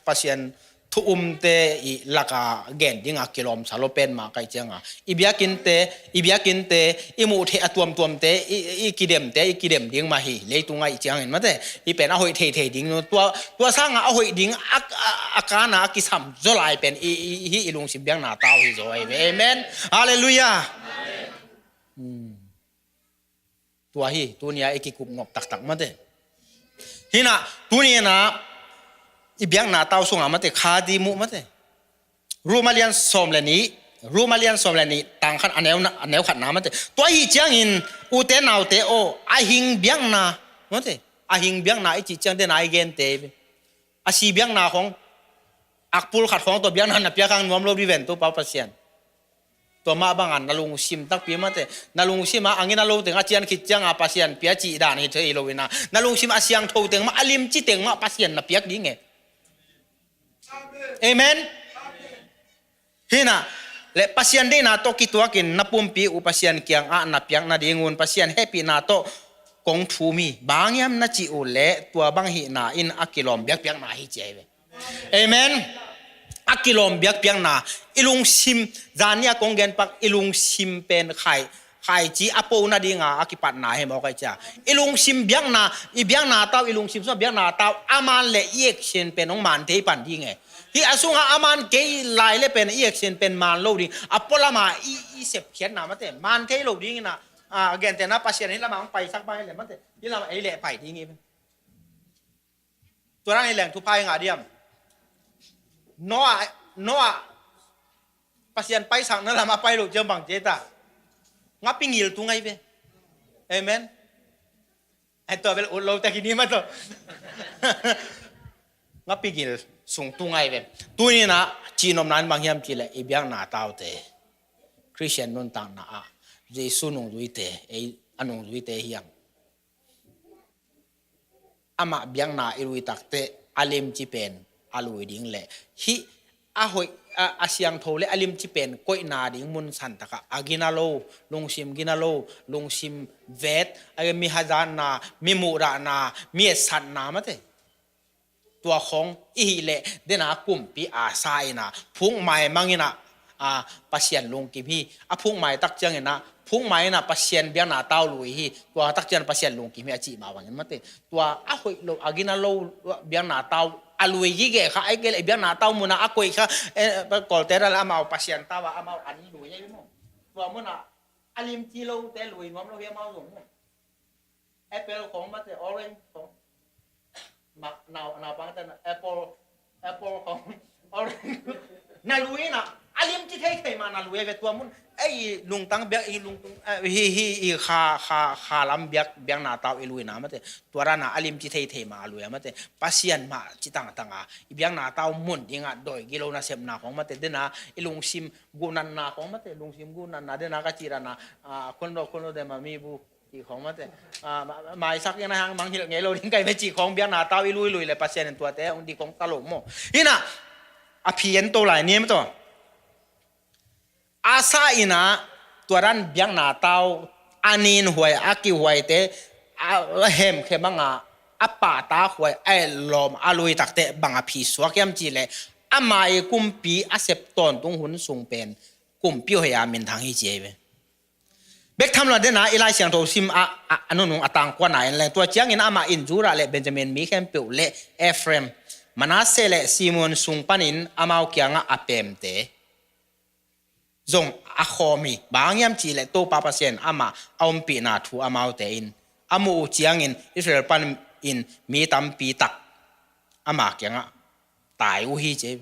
Pasian thu umte i laka gen dinga kilawmsa lo pen mah kaih cianga i biakinnte i biakinnte i muh theih a tuamtuamte i kidemte i kidem ding mah hi leitung aih ciangin mate i pen a hoih theithei ding tua tua sanga a hoih ding a kana a kisam zaw lai pen i hi i lungsim biakna tau hi zaw ahi ve. Amen. Halleluiah. Tua hi tunia i kikup nop taktak mate. Hina tunia i biakna tau sunga mate kha di muh mate. Roma lian sawm le nih, Roma lian sawm le nih tang khat a neu khatna mate. Tua hi ciangin ute naute aw a hing biakna mate. A hing biakna i cih ciang dena i gente. A si biakna khong akpul khat khong tua biakna na piak hang nuam lo di ven Topa Pasian. Tua mah banga na lungsim takpi mate na lungsim a angin a lo teng a cian khit cianga Pasian pia cih dan hi thei lo ina na lungsim a siangtho teng mah a limci teng mah Pasian na piak ding e. Amen. Hina le Pasian deihna tawh kituakin na pumpi uh Pasian kiangah na piak nadingun Pasian hehpihna tawh kong thum hi. Bang hiam na cih uh le tua bang hihna in a kilawm biakpiakna hi ci ahi ve. Amen. A kilawm biakpiakna i lungsim zania kong genpak i lungsim pen khai khaici a po nadinga a kipatna hi mawk aih cia. I lungsim biakna i biakna tau i lungsim sua biakna tau a man le i action pen hong man thei pan ding e. Hi a sunga a man kei lai le pen i action pen man lo ding a pualama i sepkhiatna mate man thei lo ding ina. Gentehna Pasian hi lama hong paisak bang hi le mate hi lama ei leh pai ding hi. Tua dang hi leng thupha i ngah diam? Noah Noah Pasian paisakna lama pai lo ciang bang ci ta? Ngapi ngil tu ngai ve. Amen. Ai tua bel ut lo ta kini ma to. Ngapi ngil. sung tung ahi ve. Tuni-in ah cihnopna in bang hiam cih leh i biakna taute, Khristian nuntakna ah Jesu nungzuite, ei a nungzuite hi hang. Amah biakna i lui takteh a limci pen a lui ding leh hih a hoih, a, a siangtho le a limci pen koihna ding mun santakah a gina lo, lungsim gina lo, lungsim vet, a mi hazatna, mi muhdahna, mi etsatna mate. Tua khawng i hih leh dena kumpi Asa in ah phukmai mang in ah, a, Pasian lungkim hi. A phukmai tak ciangin ah, phukmai in ah Pasian biakna tau lui hi. Tua tak ciang Pasian lungkim hi a cih mah bangin mate. Tua a hoih lo, a gina lo biakna tau a lui gige kha, ahih kei leh biakna tau munah a koih kha, eh, Kawlte dan leh amau Pasian tau a amau an lui ahi maw. Tua munah a limci lote lui nuam lo hi amau zong maw. Apple khong mate, orange khong. Mak, nau, naupangte na, apple, apple khong, orange. Na lui na, a limci theithei mah na lui ve tua mun. Ei, lungtang biak, i lungtung, eh, hi, hi, i kha, kha, kha lam biak, biakna tau i lui na mate. Tua dan a, a limci theithei mah a lui a mate. Pasian mah ci tangtang a. I biakna tau mun ding a, doi gilo nasepna khong mate. Dena, i lungsim gunanna khong mate. Lungsim gunanna, dena ka ci dan a, a, khun lo, khun lo de ma mi bu. Cih khong mate. Ah, ma-, maisak in a hang mangngilh ngei lo ding ka hi ve cih khong biakna tau i lui lui leh Pasian in tuate hong dik khong ta lo maw. Hi na, a phi en to lai ni maw taw. Asa in a tua dan biakna tau a ninhuai, a kihuaite, a hemkhe bang a, a pahtakhuai, a etlawm, a lui takteh bang a phi suak hiam cih leh ama i kumpi a sep tawntung hun sung pen kumpi hoih a minthang hi ci ahi ve. Bek tham lo dena i Lai Siangtho sim a, a, a nunung a tangkuan a en leng tua ciangin amah in Judah le Benjamin mi khempeuh le Ephraim, Manasseh le Simeon sung panin amau kiangah a pemte zong a khawm hi. Bang hang hiam cih leh Topa Pasian amah a ompihna thu amaute in a muh uh ciangin Israel panin mi tampi tak ama kiangah tai uh hi ci.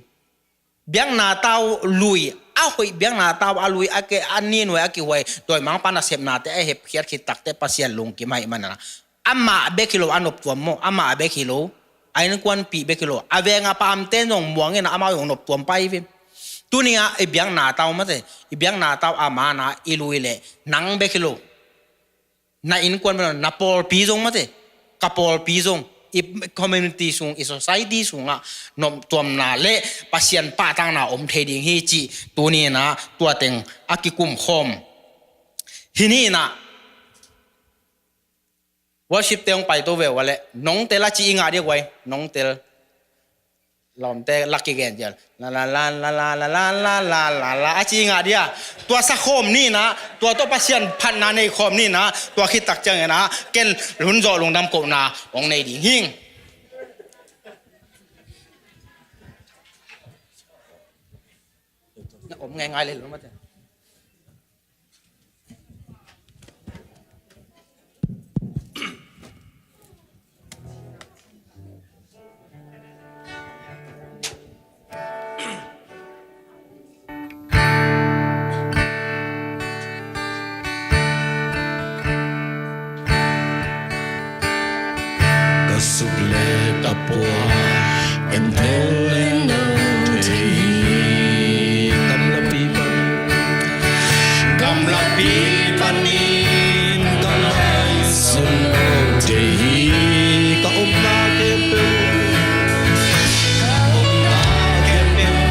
Biakna tau lui, a hoih biakna tau a lui, a ke, a ninhuai, a kihuai, dawimangpa nasepnate a hepkhiat khit takteh Pasian lungkim ahih manin a, amah bek hi lo a noptuam maw, amah bek hi lo, a innkuanpih bek hi lo, a veng a paamte zong muang in a amau zong noptuam pai ve. Tuni a i biakna tau mate, i biakna tau a man a i lui leh nang bek hi lo. Na innkuan bek lo, na pawlpi zong mate, ka pawlpi zong, i community sung, i society sungah noptuamna le Pasian pahtakna om thei ding hi cih tuni in a tua teng a kikum khawm. Hi ni in a worship te hong pai to ve uh a leh nong tel a ci i ngah dia guai, nong tel. Lawmte lak kigen cian. La la la la la la la la la la la a ci ngah dia. Tua sa khawm ni na, tua tawh Pasian phatna nei khawm ni na, tua khit tak ciangin a, ken hun zawh lungdam kohna hong nei ding hing. Na om ngaingai le lo mate. Ka suk le ka puan en thei le no thei hi. Gamlapi pan, gamlapi panin ka ngaihsun no thei hi. Ka omna khempeuh, ka omna khempeuh,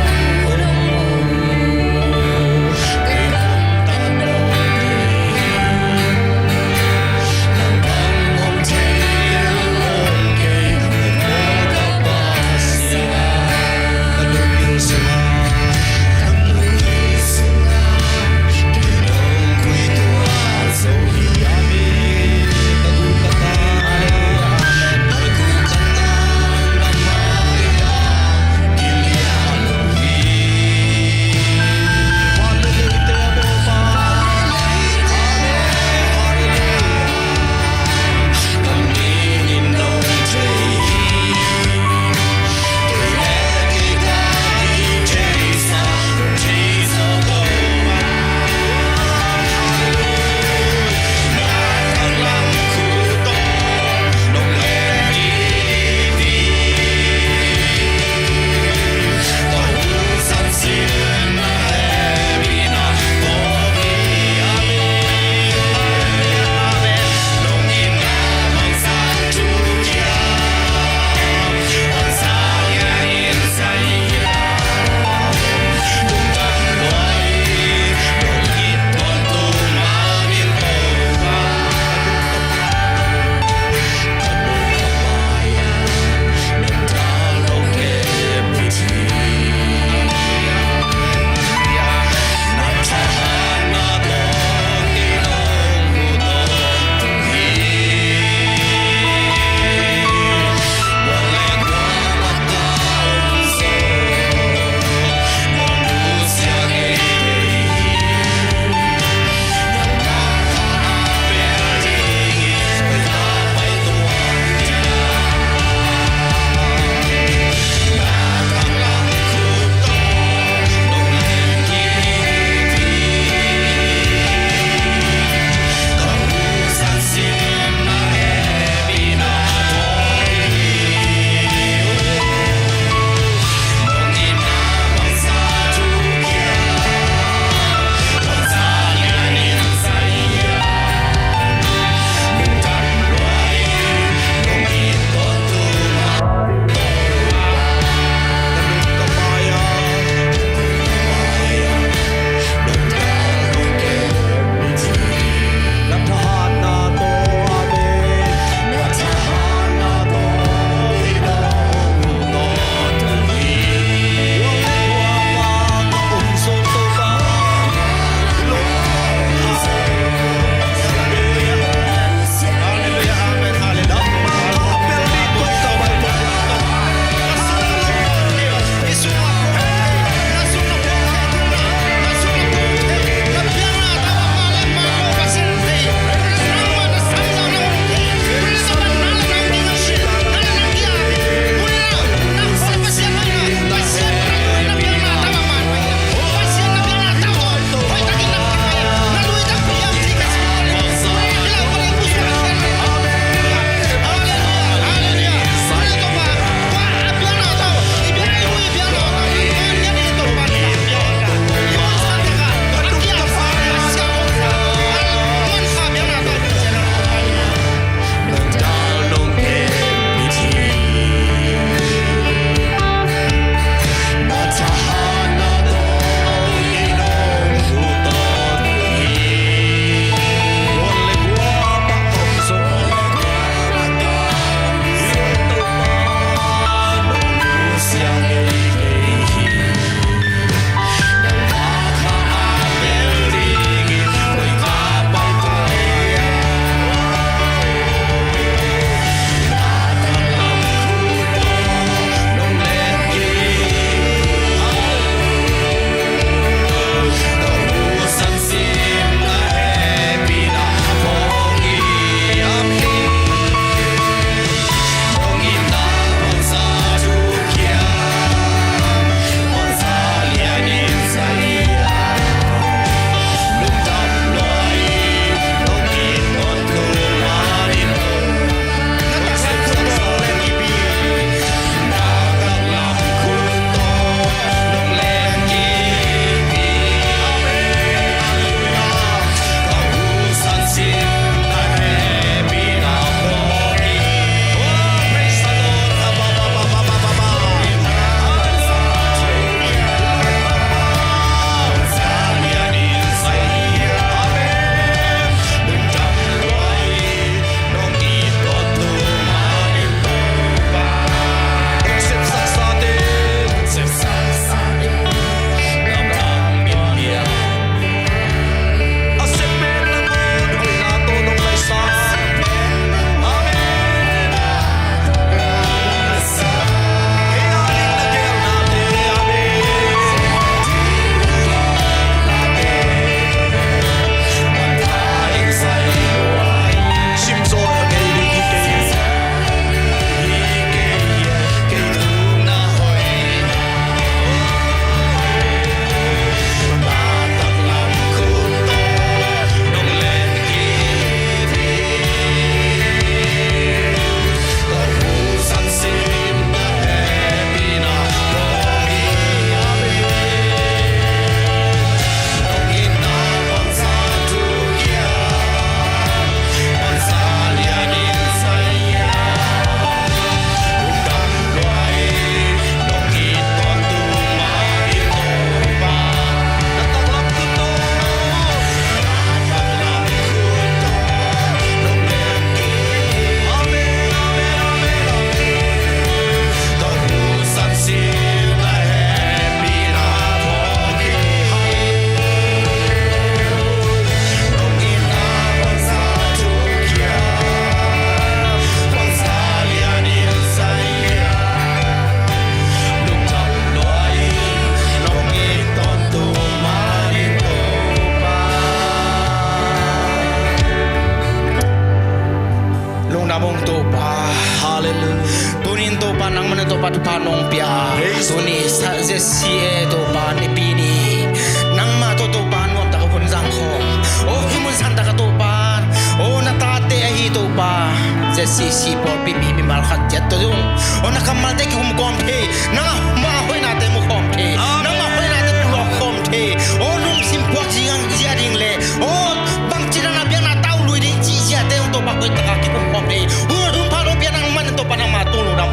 Topa thupha nong pia a, tuni ZCA Topa Nipi ni nangmah tawh Topa nuamtak a hun zang khawm, aw hih mun santak a Topa, aw na tate ahi Topa ZCC pawlpi mi mimal khat ciat tawh zong, aw na kammalte kikum khawm thei, nangmah hoihnate mu khawm thei, nangmah hoihnate pulawk khawm thei, aw lungsim puak zia ding le, aw bangci dan a biakna tau lui ding cih ziate hong Topa hoihtaka kikum khawm thei. Hun hun pha lo pian nang man Topa nangmah tung lungdam.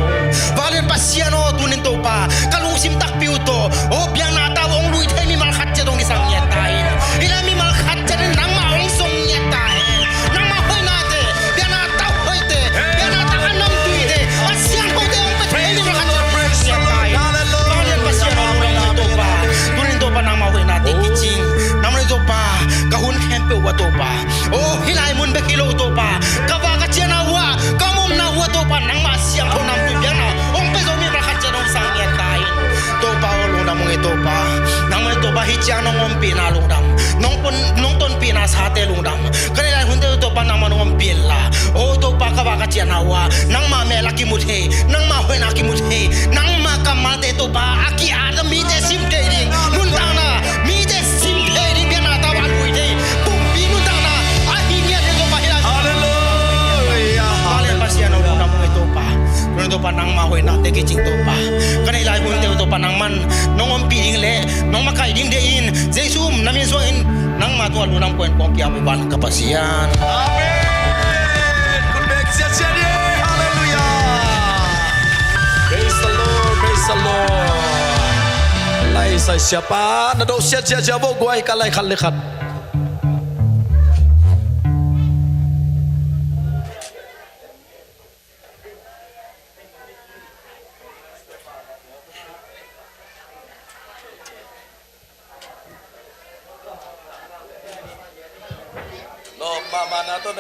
Vanglian Pasian aw, tunin Topa ka lungsim takpi uh tawh, aw biakna tau hong lui thei mimal khat ciat hong kisam ngiat ta in. Hih lai mimal khat ciat in nangmah hong zong ngiat ta in. Nangmah hoihnate, biakna tau hoihte, biakna tau a namtuite, a siangthote hong pia thei mimal khat ciat hong kisam ngiat ta in. Vanglian Pasian aw, lungdam Topa. Tunin Topa nangmah hoihnate kicing. Nangmah Topa ka hun khempeuh uh a Topa, aw hih lai mun bek hi lo Topa, ka va ka ciahna uh ah, ka omna uh ah Topa nangmah siangtho namtui biakna hong pia zo mimal khat ciat hong sang ngiat ta in. Topa aw lungdam ung e Topa. Nangmah Topa hih ciang nong ompihna lungdam, nong pon, nong tonpihna sate lungdam. Ka neih lai hunte uh Topa nangmah nong ompih inla, aw Topa ka va ka ciahna uh ah nangmah mel a kimu thei, nangmah hoihna kimu thei, nangmah kammalte Topa a ki-at a mite sim thei ding nuntakna, mite sim thei ding biakna tau a lui thei pumpi nuntakna a hi ngiat thei Topa hi lai. Halleluiah. Vanglian Pasian aw lungdam ung e Topa. Tunin Topa nangmah hoihnate kicing Topa. Ka neih lai hunte uh Topa nangman nong ompih ding le nong makaih ding deih in, Jesu na min suang in, nangmah tungah lungdam kong kiam ung van ka Pasian. Amen. Khut beng siatsiat ni. Halleluiah. Praise the Lord, praise the Lord. Lai sai siapa na do siatsiat sia vo guai ka lai khat le khat. Lawp mahmah na tawh